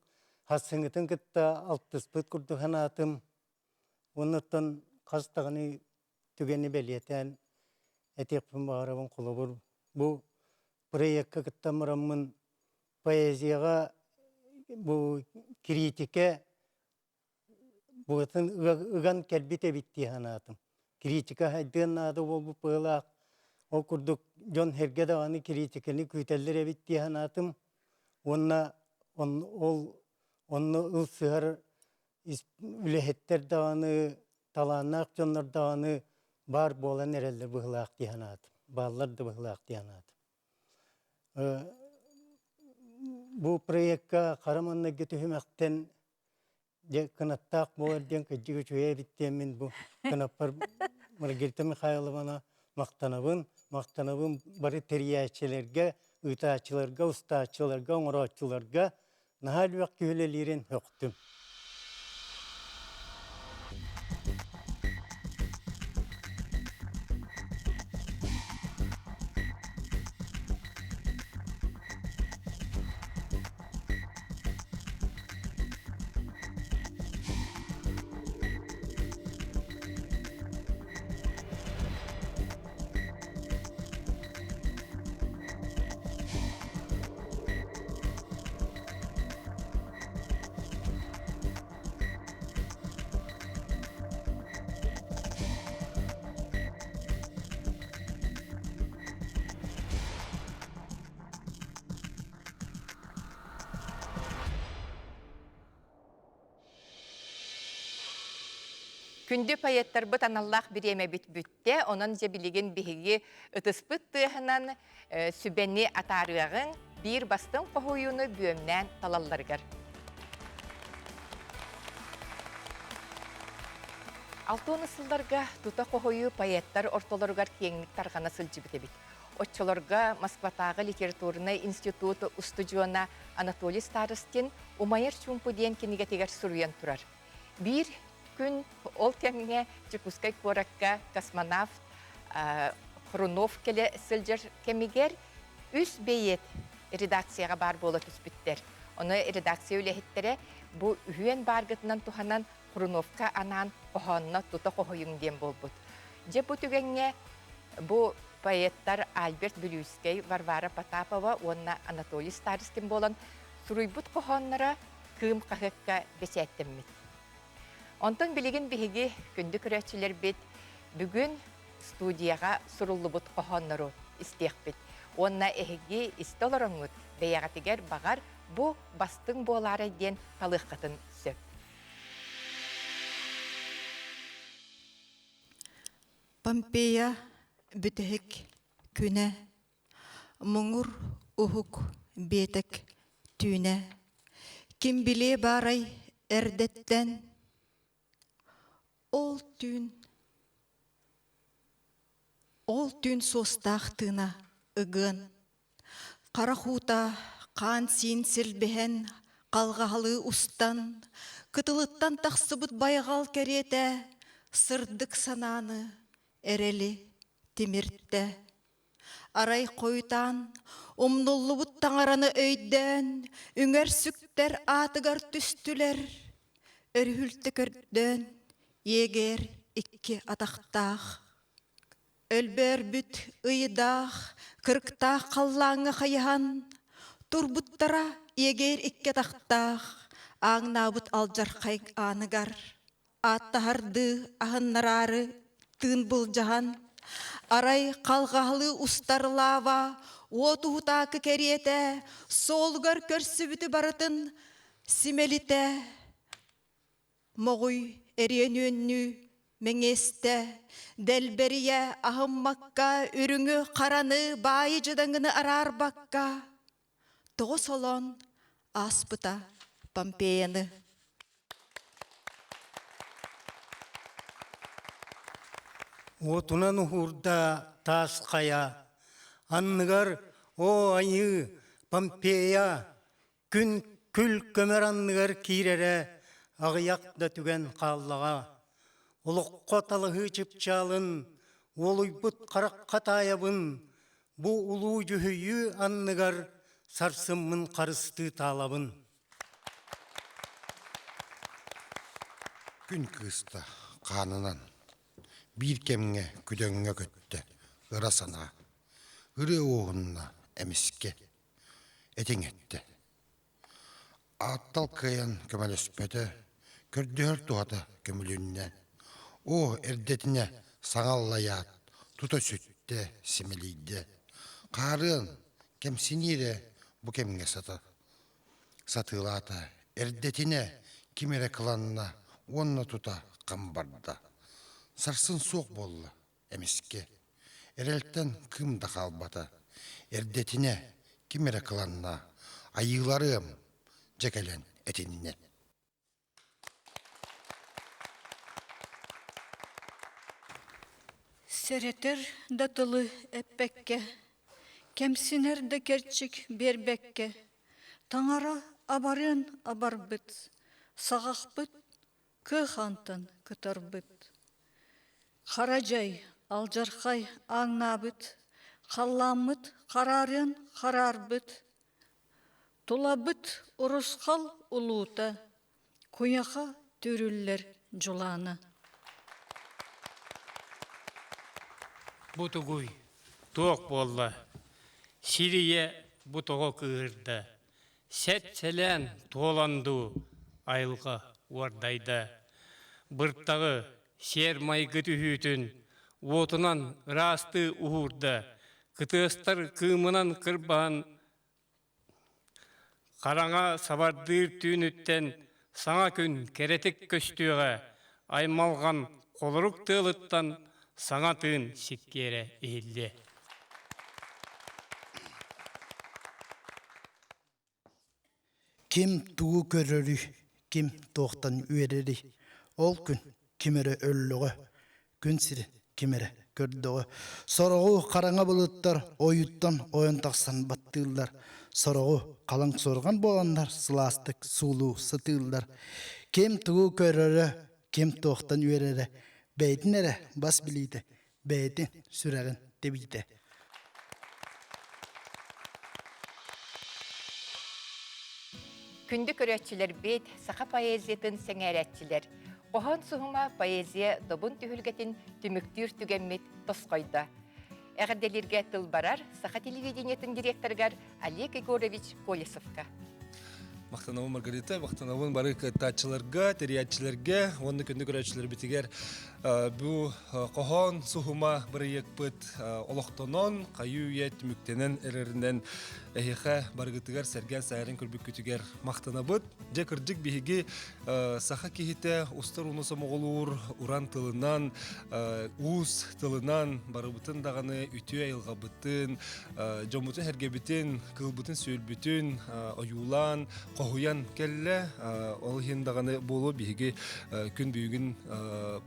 харсыҥҥытын кытта алтыспыт курдук санаатым. Уоннаттан хас даҕаны түгэни бэлиэтээн этиэхпин баҕарабын холобур бу проекка кыттан бараммын поэзияҕа бу критикэ быатын ыган кэлбит эбит дии санаатым. Критика хайдыан наада буолбут быһыылаах. Ол курдук дьон сэргэ даҕаны критиканы күүтэллэр эбит дии санаатым. Уонна ол онно ылсыһар үлэһиттэр даҕаны, талааннаах дьоннор даҕаны баар буолан эрэллэр быһыылаах дии санаатым. Бааллар да быһыылаах дии санаатым. Бу проекка хара маҥнайгы түһүмэхтэн дьэ кынаттаах буолар диэн кырдьык үчүгэй эбит диэммин бу кынаппар Маргарита Михайловна махтанабын. Махтанабын бары тэрийээччилэргэ, ыытааччыларга, устааччыларга, оҥорооччуларга наһаа элбэх киһи үлэлиирин сөхтүм. Күндү поэттарбыт аналлаах бириэмэбит бүттэ, онон дьэ билигин биһиги ытыспыт тыаһынан сүбэни атаарыаҕыҥ, биир бастыҥ хоһуйууну бүөмнээн талалларыгар. Алтуону сылларга тута хоһуйуу поэттар ортолоругар киэҥник тарҕана сылдьыбыт эбит. Оччолорго Москватааҕы литературнай институт устудьуона Анатолий Старостин «Умайар чуумпу» диэн кинигэтигэр суруйан турар. Биир күн ол кэмҥэ Дьокуускай куоракка космонавт Хрунов кэлэ сылдьар кэмигэр үс бэйиэт редакцияҕа баар буола түспүттэр. Ону редакция үлэһиттэрэ бу үһүөн бааргытынан туһанан Хруновка анаан хоһоонно тута хоһуйуҥ диэн буолбут. Дьэ бу түгэҥҥэ бу поэттар Альберт Бүлүүскэй, Варвара Потапова уонна Анатолий Старостин буолан суруйбут хоһоонноро Кыым хаһыакка бэчээттэммит. Онтон билигин биһиги күндү көрөөччүлэрбит бүгүн студияҕа суруллубут хоһооннору истиэхпит. Уонна эһиги истэ олороҥҥут бэйэҕитигэр баҕар бу бастыҥ буолаарай диэн талыаххытын сөп. Помпея бүтэһик күнэ муҥур уһук биэтэк түүнэ ким билиэ баарай эрдэттэн ол түүн ол түүн суостаах тыына ыгыан Харах уута хаан-сиин силбиһэн, халҕаһалыы устан, кытылыттан тахсыбыт байҕал кэриэтэ сырдык санааны, эрэли тимиртэ. Арай хойутаан, умнуллубут таҥараны өйдөөн, үҥэр-сүктэр аатыгар түстүлэр. Өрүһүлтэ көрдөөн, иэгэр икки атахтаах Өлбөөрбүт ыйдаах, кырыктаах халлааҥҥа хайыһан, турбуттара иэгээр икки атахтаах, ааҥнаабыт алдьархай ааныгар, ааттаһардыы аһыннараары тыын былдьаһан, арай халҕаһалыы устар лава уот уһутаакы кэриэтэ суолугар көрсүбүтү барытын симэлитэ Моҕуй эриэн үөннүү мэҥиэстэ, дэлбэрийэ аһыммакка, үрүҥү, хараны, баайы дьадаҥыны араарбакка, тоҕо солоон ааспыта Помпеяны. Уотунан уһуурда таас хайа, анныгар оо айыы, Помпея, Күн күл көмөр анныгар киирэрэ аҕыйах да түгэн хааллаҕа. Олоххо талаһыы чыпчаалын, уолуйбут харахха таайабын, бу улуу дьүһүйүү анныгар сарсыммын харыстыы таалабын. Күн кыыста хаанынан биир кэмҥэ күдөҥҥө көттө ыра санаа, ырыа уоһунна эмискэ Этиҥ эттэ: Ааттал кыайан көмөлөспөтө, көрдөһөр туһата көмүлүннэ. Оо, эрдэтинэ саҥа аллайаат, тута сүттэ, симэлийдэ. Хаарыан, кэмсиниирэ бу кэмҥэ сата сатыылаата. Эрдэтинэ ким эрэ кыланна уонна тута хам барда. Сарсын суох буолла Эмискэ, эрэлтэн кыым да хаалбата, эрдэтинэ ким эрэ кыланна, айыыларыам, дьэ кэлэн этиннэ. Сэрэтэр да тылы эппэккэ, кэмсинэр да кэрчик биэрбэккэ, таҥара абарыан абарбыт, саҕахпыт кыахантан кытарбыт. Хара дьай, алдьархай ааҥнаабыт, халлааммыт хараарыан хараарбыт, тулабыт урусхал улуута, куйаха түүрүллэр дьулаана. Бу тугуй? Туох буолла? Сир ийэ бу тоҕо кыыһырда? Сэт-сэлээн туолан дуу, айылҕа уордайда. Быртаҕы, сиэр-майгы түһүүтүн уотунан ыраастыы уһуурда, кытыастар кыымынан кырбаһан хараҥа сабардыыр түүнүттэн саҥа күн кэрэтик көстүөҕэ, аймалҕан холорук тыалыттан саҥа тыын сиккиэрэ иһиллиэ. Ким тугу көрөрүй, ким туохтан үөрэрий? Ол күн ким эрэ өллөҕө, күн сири ким эрэ көрдөҕө. Сороҕу хараҥа былыттар ойуттан ойон тахсан баттыыллар, сороҕу халыҥ суорҕан буоланнар сылаастык суулуу сатыыллар. Ким тугу көрөрө, ким туохтан үөрэрэ, бэйэтин эрэ бас билиитэ, бэйэтин сүрэҕин тэбиитэ. Күндү көрөөччүлэрбит, саха поэзиятын сэҥээрээччилэр, хоһоон суһума поэзия добун түһүлгэтин түмүктүүр түгэммит тосхойдо. Эҕэрдэлииргэ тыл барар саха телевидениетын директорыгар Олег Егорович Колесовка. Махтанабын Маргарита, махтанабын бары кыттааччыларга, тэрийээччилэргэ уонна күндү көрөөччүлэрбитигэр бу хоһоон суһума бырайыакпыт олохтонон, хайыы-үйэ түмүктэнэн эрэринэн эһиэхэ барыгытыгар сэргээн сээрин көрбүккүтүгэр махтанабыт. Дьэ кырдьык биһиги саха киһитэ устар ууну сомоҕолуур уран тылынан, уус тылынан барыбытын даҕаны үтүө айылҕабытын, дьоммутун-сэргэбитин, кыылбытын-сүөлбүтүн ойуулаан, хоһуйан кэллэ. Ол иһин даҕаны буолуо биһиги күн бүгүн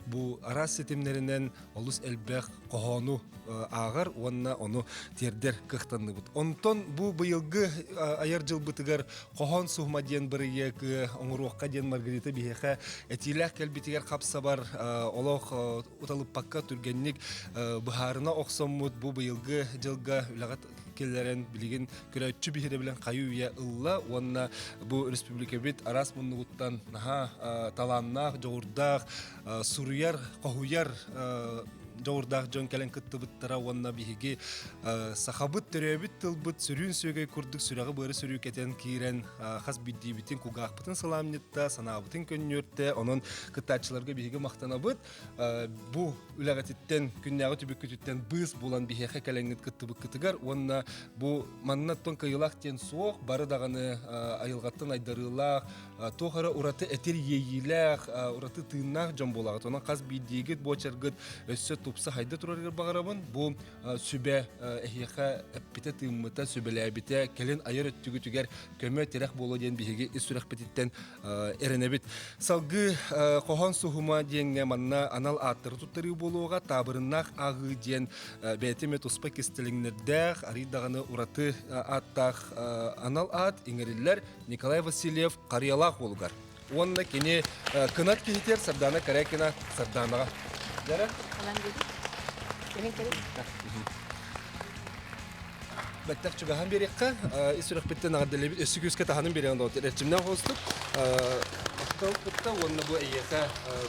бу араас ситимнэринэн олус элбэх хоһоону ааҕар уонна ону тиэрдэр кыахтанныбыт. Онтон бу быйылгы айар дьылбытыгар хоһоон суһума диэн бырайыак оҥоруохха диэн Маргарита биһиэхэ этиилээх кэлбитигэр хапсабар олох уталыппакка түргэнник быһаарына охсоммут бу быйылгы дьылга үлэҕэ киллэрэн билигин көрөөччү биһирэбилэн хайы-үйэ ылла уонна бу республикабыт араас муннугуттан наһаа талааннаах, дьоҕурдаах, суруйар, хоһуйар дьоҕурдаах дьон кэлэн кыттыбыттара уонна биһиги сахабыт төрөөбүт тылбыт сүрүн сүөгэй курдук сүрэҕи быары сөрүүкэтэн киирэн хас биирдиибитин кулгаахпытын сылаамньытта, санаабытын көнньүөртэ. Онон кыттааччыларга биһиги махтанабыт. Бу үлэҕититтэн, күннээҕи түбүккүтүттэн быыс булан биһиэхэ кэлэҥҥит кыттыбыккытыгар уонна бу манна оттон кыайыылаах диэн суох, бары даҕаны айылҕаттан айдарыылаах, туох эрэ ураты этир иэйиилээх, ураты тыыннаах дьон буолаҕыт. Онон хас биирдиигит буочаргыт өссө тупса хайда турарыгар баҕарабын. Бу сүбэ эһиэхэ эппитэ-тыыммыта, сүбэлээбитэ, кэлин айар өттүгүтүгэр көмө-тирэх буолуо диэн биһиги ис сүрэхпититтэн эрэнэбит. Салгыы хоһоон суһума диэҥҥэ манна анал ааттары туттарыы буолуоҕа, таабырыннаах ааҕыы диэн бэйэтэ эмиэ туспа кистэлэҥнэрдээх, арый даҕаны ураты ааттаах анал аат иҥэриллэр Николай Васильев Харыйалаах уолугар. Уонна кини кынат киһитигэр Сардаана Корякина Сардаанаҕа. Дьара? Бэттэх чугаһан биэриэххэ, ис сүрэхпиттэн эҕэрдэлиибит. Өссө күүскэ таһанын биэриэҕин доҕоттор. Эрчимнээх оҕустук. Махтал кытта уонна бу эйиэхэ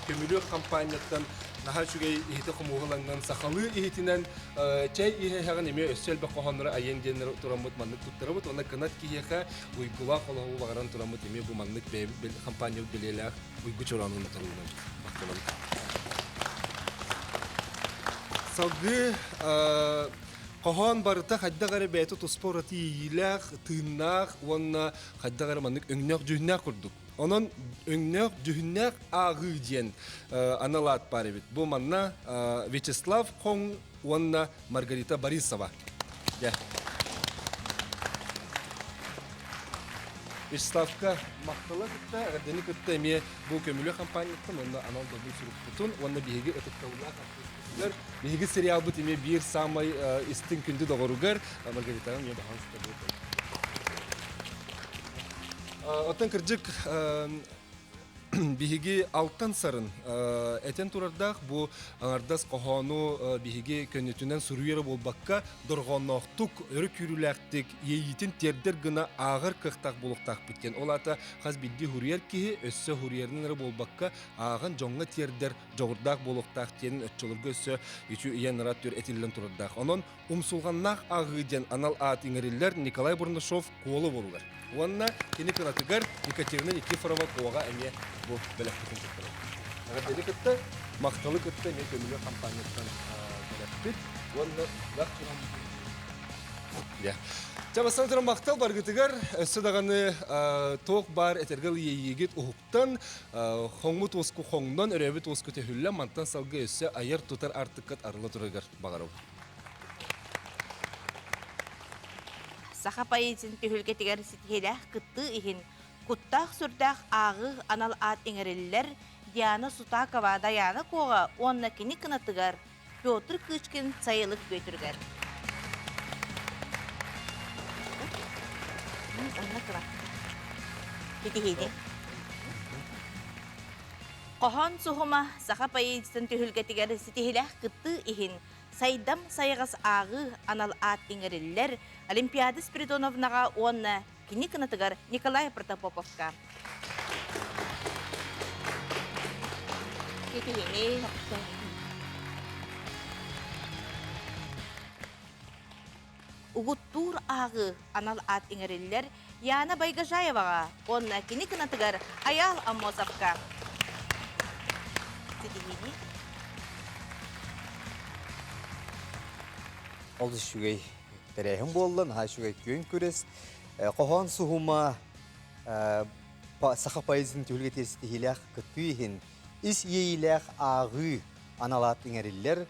көмүлүөк хампаанньаттан наһаа үчүгэй иһити хомуһулаҥнан сахалыы иһитинэн чэй иһэһэҕин эмиэ өссө элбэх хоһооннору айыаҥ диэннэр тураммыт маннык туттарабыт уонна кынат киһиэхэ уйгулаах олоҕу баҕаран тураммыт эмиэ бу маннык бэйэбит хампаанньабыт бэлиэлээх уйгу чороонун утарыллан махтанабыт. Салгыы хоһоон барыта хайдах эрэ бэйэтэ туспа ураты иэйиилээх, тыыннаах уонна хайдах эрэ маннык өҥнөөх-дьүһүннээх курдук. Онон өҥнөөх дьүһүннээх ааҕыы диэн анал аат баар эбит. Бу манна Вячеслав Хоҥ уонна Маргарита Борисова. Дьэ. Вячеславка махтала кытта, эҕэрдэни кытта эмиэ бу көмүлүө компанияттан уонна анал добун сурукпутун уонна биһиги ытыктабыллаах артыыспытыгар биһиги сериалбыт эмиэ биир саамай истиҥ күндү доҕоругар Маргаритаҕа эмиэ баһан сытабыт. Оттон кырдьык биһиги алтан сарын этэн турардаах бу аҥардас хоһоону биһиги көннөтүнэн суруйара буолбакка дорҕоонноохтук өрө күүрүүлээхтик иэйиитин тиэрдэр гына ааҕар кыахтаах буолуохтаахпыт диэн ол аата хас биирдии суруйар киһи өссө суруйарынан эрэ буолбакка ааҕан дьоҥҥо тиэрдэр дьоҕурдаах буолуохтаах диэн оччолорго өссө үчү ийэн ыраат түр этиллэн турардаах онон Умсулҕаннаах ааҕыы диэн анал аат иҥэриллэр Николай Бурнашов Куола буолулар. Уонна кини кынатыгар Екатерина Никифорова Куоҕа эмиэ бу бэлэхпитин туттарар. Эҕэрдэни кытта, махталы кытта эмиэ көмүлүөк хампаанньаттан бэлэхпит уонна лах Чэ, бастан туран махтал баргытыгар өссө даҕаны туох баар этэргэ иэйиигит уһуктан, хоҥмут уоску хоҥнон, өрөөбүт уоску төһүллэн, мантан салгыы өссө айар-тутар артыккыт арыла турарыгар баҕарабын. Саха поэзиятын түһүлгэтигэр ситиһиилээх кыттыы иһин куттаах-сүрдээх ааҕыы анал аат иҥэриллэр Диана Сутакова Дайаана Куоҕа уонна кини кынатыгар Петр Кычкин Сайылык Бүөтүрүгэр. Онно кыра. Ситиһиини. Хоһоон суһума саха поэзиятын түһүлгэтигэр ситиһилээх кыттыы иһин Сайдам сайаҕас ааҕыы анал аат иҥэриллэр Олимпиада Спиридоновнаҕа уонна кини кынатыгар Николай Протопоповка. Ситиһини Угуттуур ааҕыы анал аат иҥэриллэр. Яна Байгожаеваҕа уонна кини кынатыгар Айаал Аммосовка. Ситиһиини Олус үчүгэй тэрээһин буолла, наһаа үчүгэй күөн күрэс. Хоһоон суһума саха поэзиятын түһүлгэтигэр ситиһиилээх кыттыы иһин ис иэйиилээх ааҕыы аналаат иҥэриллэр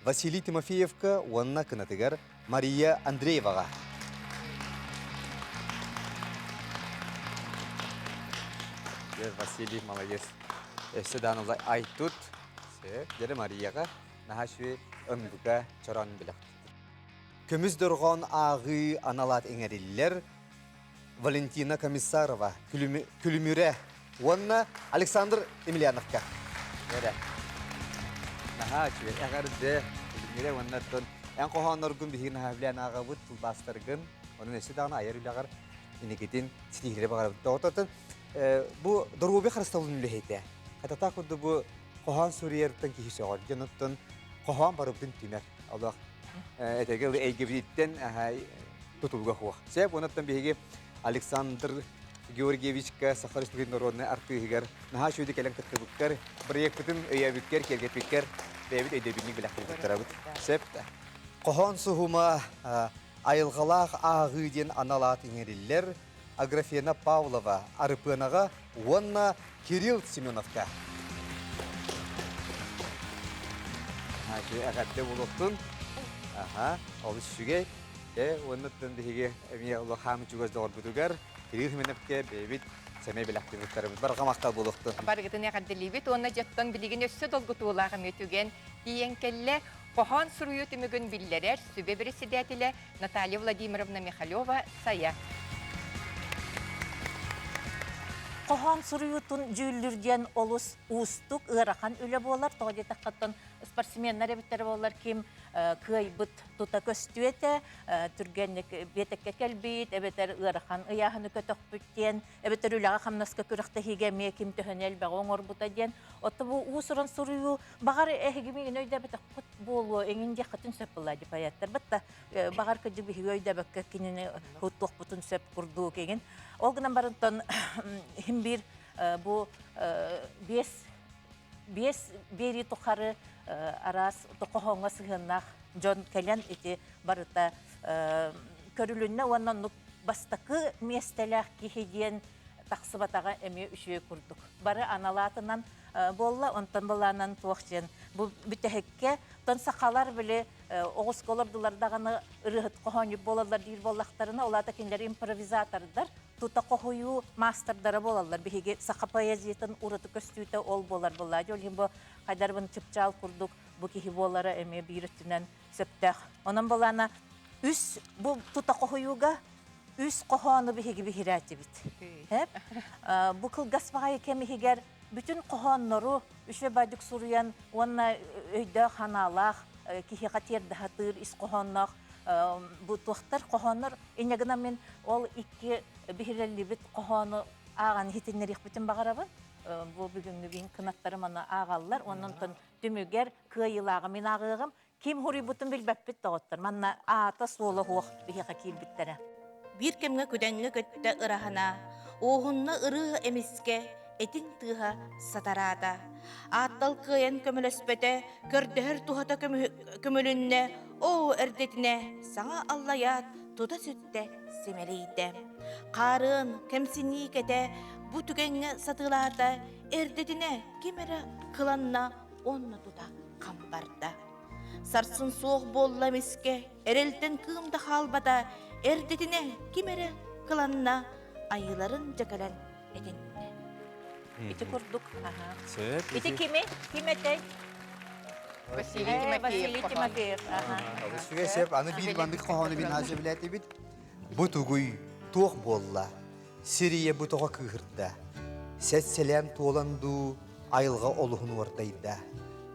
Василий Тимофеевка уонна кынатыгар Мария Андрееваҕа. Василий молодец. Өссө дааны айтут. Дьэрэ Марияҕа наһаа үчүгэй ымбыка чороон билэх. Көмүс дорҕоон ааҕыы аналаат иҥэриллэр Валентина Комиссарова, Күлүмүрэ уонна Александр Емельяновка. Эрэ. Наһаа үчүгэй. Эҕэрдэ Күлүмүрэ уонна оттон эн хоһоонноргун биһиги наһаа билэн ааҕабыт, тылбаастаргын. Онон өссө даҕаны айар үлэҕэр инникитин ситиһиилэри баҕарабыт. Тоҕототон бу доруобуйа харыстабылын үлэһитэ. Хатата курдук бу хоһоон суруйарыттан киһи сөҕөр. Дьон оттон хоһоон барыбытын түмэр. Олох этэгэ эйгэбититтэн тутулуга суох. Сөп, онуттан биһиги Александр Георгиевичка Саха Республикатын народнай артыыһыгар наһаа үчүгэйдик кэлэн кыттыбыккар, бырайыакпытын өйөөбүккэр, киэргэппиккэр бэйэбит өйдөбүнньүк бэлэхтиир Сөп да. Хоһоон суһума айылҕалаах ааҕыы диэн анал аат иҥэриллэр Аграфена Павлова Арыпыанаҕа уонна Кирилл Семеновка. Эҕэрдэ буолуохтун. Аха, олус үчүгэй. Э, уоннаттан биһиги эмиэ улахан чугас доҕорбутугар Кирилл Семеновка бэйэбит сэмэй бэлэхтибиттарыбыт барҕа махтал буолуохтун. Барыгытын эҕэрдэлиибит уонна дьоттон билигин өссө долгутуулаах эмиэ түгэн тиийэн кэллэ. Хоһоон суруйуу түмүгүн биллэрэр сүбэ председателэ Наталья Владимировна Михалева Сайа. Хоһоон суруйуутун дьүүллүүр диэн олус уустук, ыарахан үлэ буолар. Тоҕо диэтэххэ, спортсменнар эбиттэр буоллар ким кыайбыт тута көстүө этэ, түргэнник биэтэккэ кэлбит, эбэтэр ыарахан ыйааһыны көтөхпүт диэн, эбэтэр үлэҕэ-хамнаска күрэхтэһиигэ эмиэ ким төһөнү элбэҕи оҥорбута диэн. Оттон бу уус-уран суруйуу баҕар эһиги миигин өйдөөбөтөххүт буолуо, эҥин диэххитин сөп буолла дии поэттар. Батта баҕар кырдьык биһиги өйдөөбөккө кинини туохпутун сөп курдук эҥин. Ол гынан баран иһин биир бу биэс биэс биэрии тухары араас хоһооҥҥо сыһыаннаах дьон кэлэн ити барыта көрүлүннэ уонна оннук бастакы миэстэлээх киһи диэн тахсыбатаҕа эмиэ үчүгэй курдук. Бары аналаатынан буолла, онтон былаанан туох диэн бу бүтэһиккэ тон сахалар били оҕуска олордулар даҕаны ырыаһыт хоһоонньут буолаллар диир буоллахтарына, ол аата кинилэр импровизатордар, тута хоһуйуу маастардара буолаллар. Биһиги саха поэзиятын ураты көстүүтэ ол буолар буоллаа. Ол иһин бу хайдарбын чыпчаал курдук бу киһи буолара эмиэ биир өттүнэн сөптөөх. Онон былаана үс бу тута хоһуйууга үс хоһоону биһиги биһирээтибит. Бу кылгас баҕайы кэм иһигэр бүтүн хоһооннору үчүгэй баайдык суруйан уонна өйдөөх ханаалаах киһиэхэ тиэрдэ сатыыр ис хоһоонноох бу туохтар хоһооннор инньэ гынан мин ол икки биһирэллибит хоһоону ааҕан иһитиннэриэхпитин баҕарабын. Бу бүгүҥҥү биһин кынаттарым аны ааҕаллар. Онон түмүгэр кыайыылааҕы мин ааҕыаҕым. Ким хуруйбутун билбэппит доҕоттор. Манна аата суола суох биһиэхэ киирбиттэрэ. Биир кэмҥэ күдэҥҥэ көттө ыраһына, уоһунна ырыа эмискэ, этиҥ тыаһа сатараата. Ааттал кыайан көмөлөспөтө, көрдөһөр туһата көмөлүннэ, оо эрдэтинэ саҥа аллайаат тута сүттэ, симэлийдэ. Хаарыан, кэмсинии кэтэ бу түгэҥҥэ сатыылаата, эрдэтинэ ким эрэ кыланна уонна тута хам барда. Сарсын суох буолла эмискэ, эрэлтэн кыым да хаалбата, эрдэтинэ ким эрэ кыланна, айыыларын дьэ кэлэн этиннэ. Ити курдук. Сөп. Ити кими? Ким этэй? Василий Тимофеев. Василий Тимофеев. Үчүгэй сөп. Аны биир маннык хоһоону мин хаһан сөбүлээтибит. Бу тугуй, туох буолла? Сир ийэ бу тоҕо кыыһырда? Сэт-сэлээн туолан дуу, айылҕа олуһун уордайда.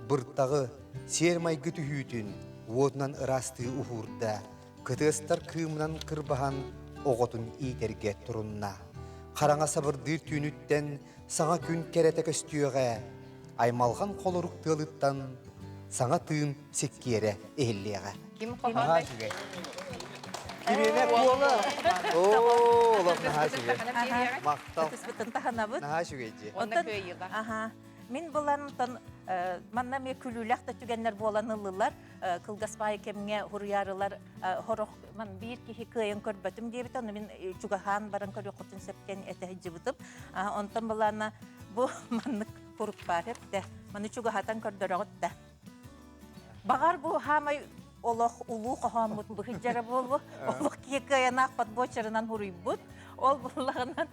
Быртаҕы, сиэр-майгы түһүүтүн уотунан ыраастыы уһуурда. Кытыастар кыымынан кырбаһан оҕотун иитэргэ турунна. Хараҥа сабырдыыр түүнүттэн саҥа күн кэрэтэ көстүөҕэ. Аймалҕан холорук тыалыттан саҥа тыын сиккиэрэ иһиллиэҕэ. Ким хоһоон? Кимиэнэ куола. Оо, олох наһаа үчүгэй. Махтал. Ытыспытын таһынабыт. Наһаа үчүгэй дии. Онтон аха мин булан онтон манна эмиэ күлүүлээх да түгэннэр буолан ыллылар. Кылгас баайы кэмҥэ хуруйаарылар хорох ман биир киһи кыайан көрбөтүм диэбитэ, ону мин чугаһаан баран көрүөххүтүн сөптөн этэ сылдьыбытым. Онтон былаана бу маннык курук баар эптэ. Маны чугаһатан көрдөрөҕүт да. Баҕар бу хаамай олох улуу хоһооммут быһыдьара буолуо. Олох киһи кыайанаахпат буочарынан хуруйбут. Ол буллаҕынан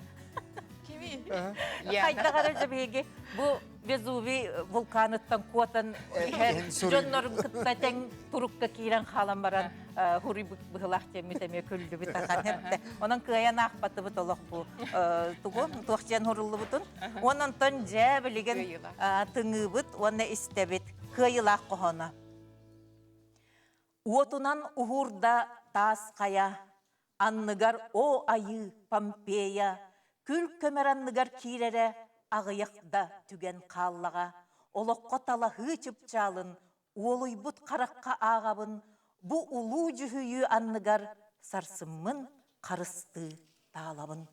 Кими? Хайдах эрэ дьэ биһиги бу Везувий вулканыттан куотан иһэр дьоннорун кытта тэҥ турукка киирэн хаалан баран хуруйбут быһылаах диэммит эмиэ күллүбүт ахан эптэ. Онон кыайан аахпатыбыт олох бу тугу туох диэн хуруллубутун. Уонна онтон дьэ билигин тыҥыыбыт уонна истэбит кыайыылаах хоһооно. Уотунан уһуурда таас хайа, анныгар о айыы Помпея, күл көмөр анныгар киирэрэ аҕыйах да түгэн хааллаҕа, олоххо талаһыы чыпчаалын уолуйбут харахха ааҕабын, бу улуу дьүһүйүү анныгар сарсыммын харыстыы таалабын.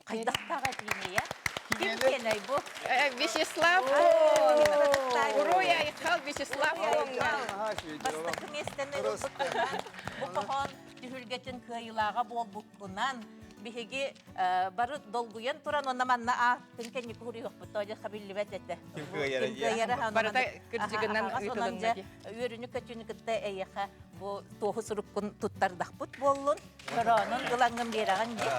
Хайдахтаах этиинийэ? Ким киэнэй бу? Вячеслав Уруй Айхал Вячеслав Бастакы миэстэни ылбыккынан, бу хоһоон түһүлгэтин кыайыылааҕа буолбуккунан биһиги бары долгуйан туран онно манна ааттын кэнники хуруйуохпут тоодьо хабиллибэт этэ. Ким кыайара Барыта кырдьыгынан ыытылынна Үөрүнү-көтүүнү кытта эйиэхэ бу туоһу суруккун туттардахпыт буоллун. Чороонун ылаҥҥын биэрэҕин дии.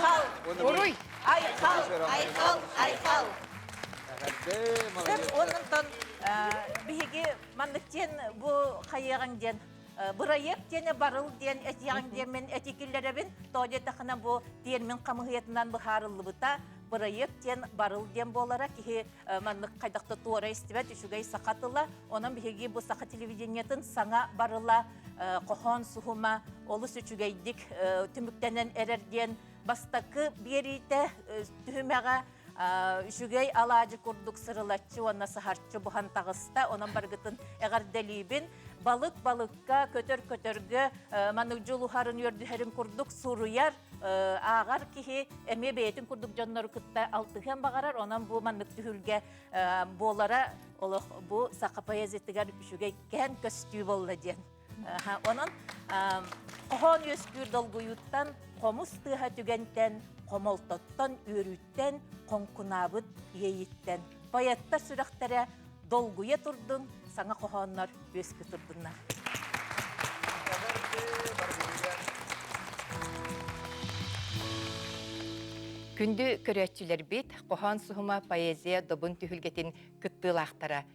Хал. Уруй. Айхал, айхал, айхал. Сөп, оннунтан биһиги маннык диэн бу хайыаҕыҥ диэн бырайыак диэни барыл диэн этиэҕиҥ диэммин этии киллэрэбин. Тоҕо диэтэххинэ бу тиэрмин хамыһыйатынан быһаарыллыбыта бырайыак диэн барыл диэн буолара киһи маннык хайдах да туора истибэт үчүгэй саха тыла. Онон биһиги бу саха телевидениетын саҥа барыла хоһоон суһума олус үчүгэйдик түмүктэнэн эрэр диэн бастакы биэриитэ түһүмэҕэ үчүгэй алаадьы курдук сырылаччы уонна саһарчы буһан таҕыста. Онон барыгытын эҕэрдэлиибин. Балык балыкка, көтөр көтөргө маннык дьулуһарын үөрдүһэрин курдук суруйар ааҕар киһи эмиэ бэйэтин курдук дьоннору кытта алтыһыан баҕарар. Онон бу маннык түһүлгэ буолара олох бу саха поэзиятыгар үчүгэй кээн көстүү буолла диэн. Онон хоһоон үөскүүр долгуйууттан, хомус тыаһа түгэнтэн, хомолтоттон, үөрүүттэн, хоҥкунаабыт иэйиттэн поэттар сүрэхтэрэ долгуйа турдун, саҥа хоһооннор үөскүү турдуннар. Күндү көрөөччүлэрбит, хоһоон суһума поэзия добун түһүлгэтин кыттыылаахтара.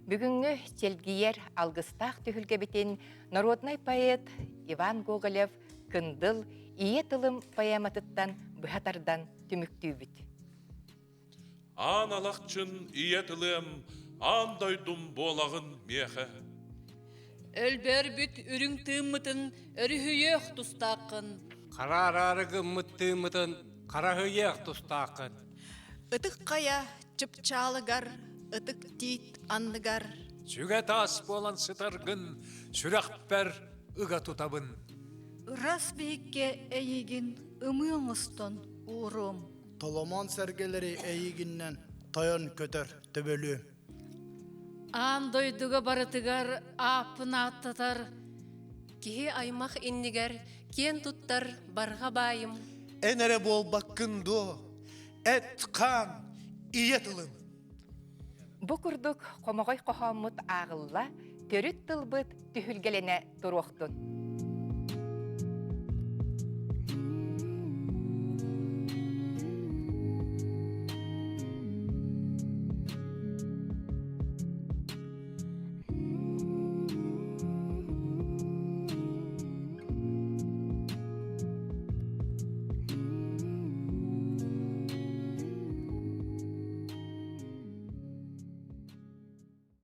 Бүгүҥҥү чэлгийэр алгыстаах түһүлгэбитин народнай поэт Иван Гоголев Кындыл Ийэ тылым поэматыттан быһа тардан түмүктүүбүт. Аан алахчын ийэ тылым, аан дойдум буолаҕын миэхэ. Өлбөрбүт үрүҥ тыыммытын өрүһүйүөх тустааххын. Хараараары гыммыт тыыммытын хараһыйыах тустааххын. Ытык хайа чыпчаалыгар, ытык тиит анныгар. Сүгэ таас буолан сытаргын сүрэхпэр ыга тутабын. Ырас биһиккэ эйигин ымыы оҥостон ууруом. Толомон сэргэлэри эйигиннэн тойон көтөр төбөлүөм. Аан дойдуга барытыгар ааппын ааттатар, киһи аймах иннигэр киэн туттар барҕа баайым. Эн эрэ буолбаккын дуо, эт-хаан, ийэ тылым. Бу курдук хомоҕой хоһооммут ааҕылла, төрүт тылбыт түһүлгэлэнэ туруохтун.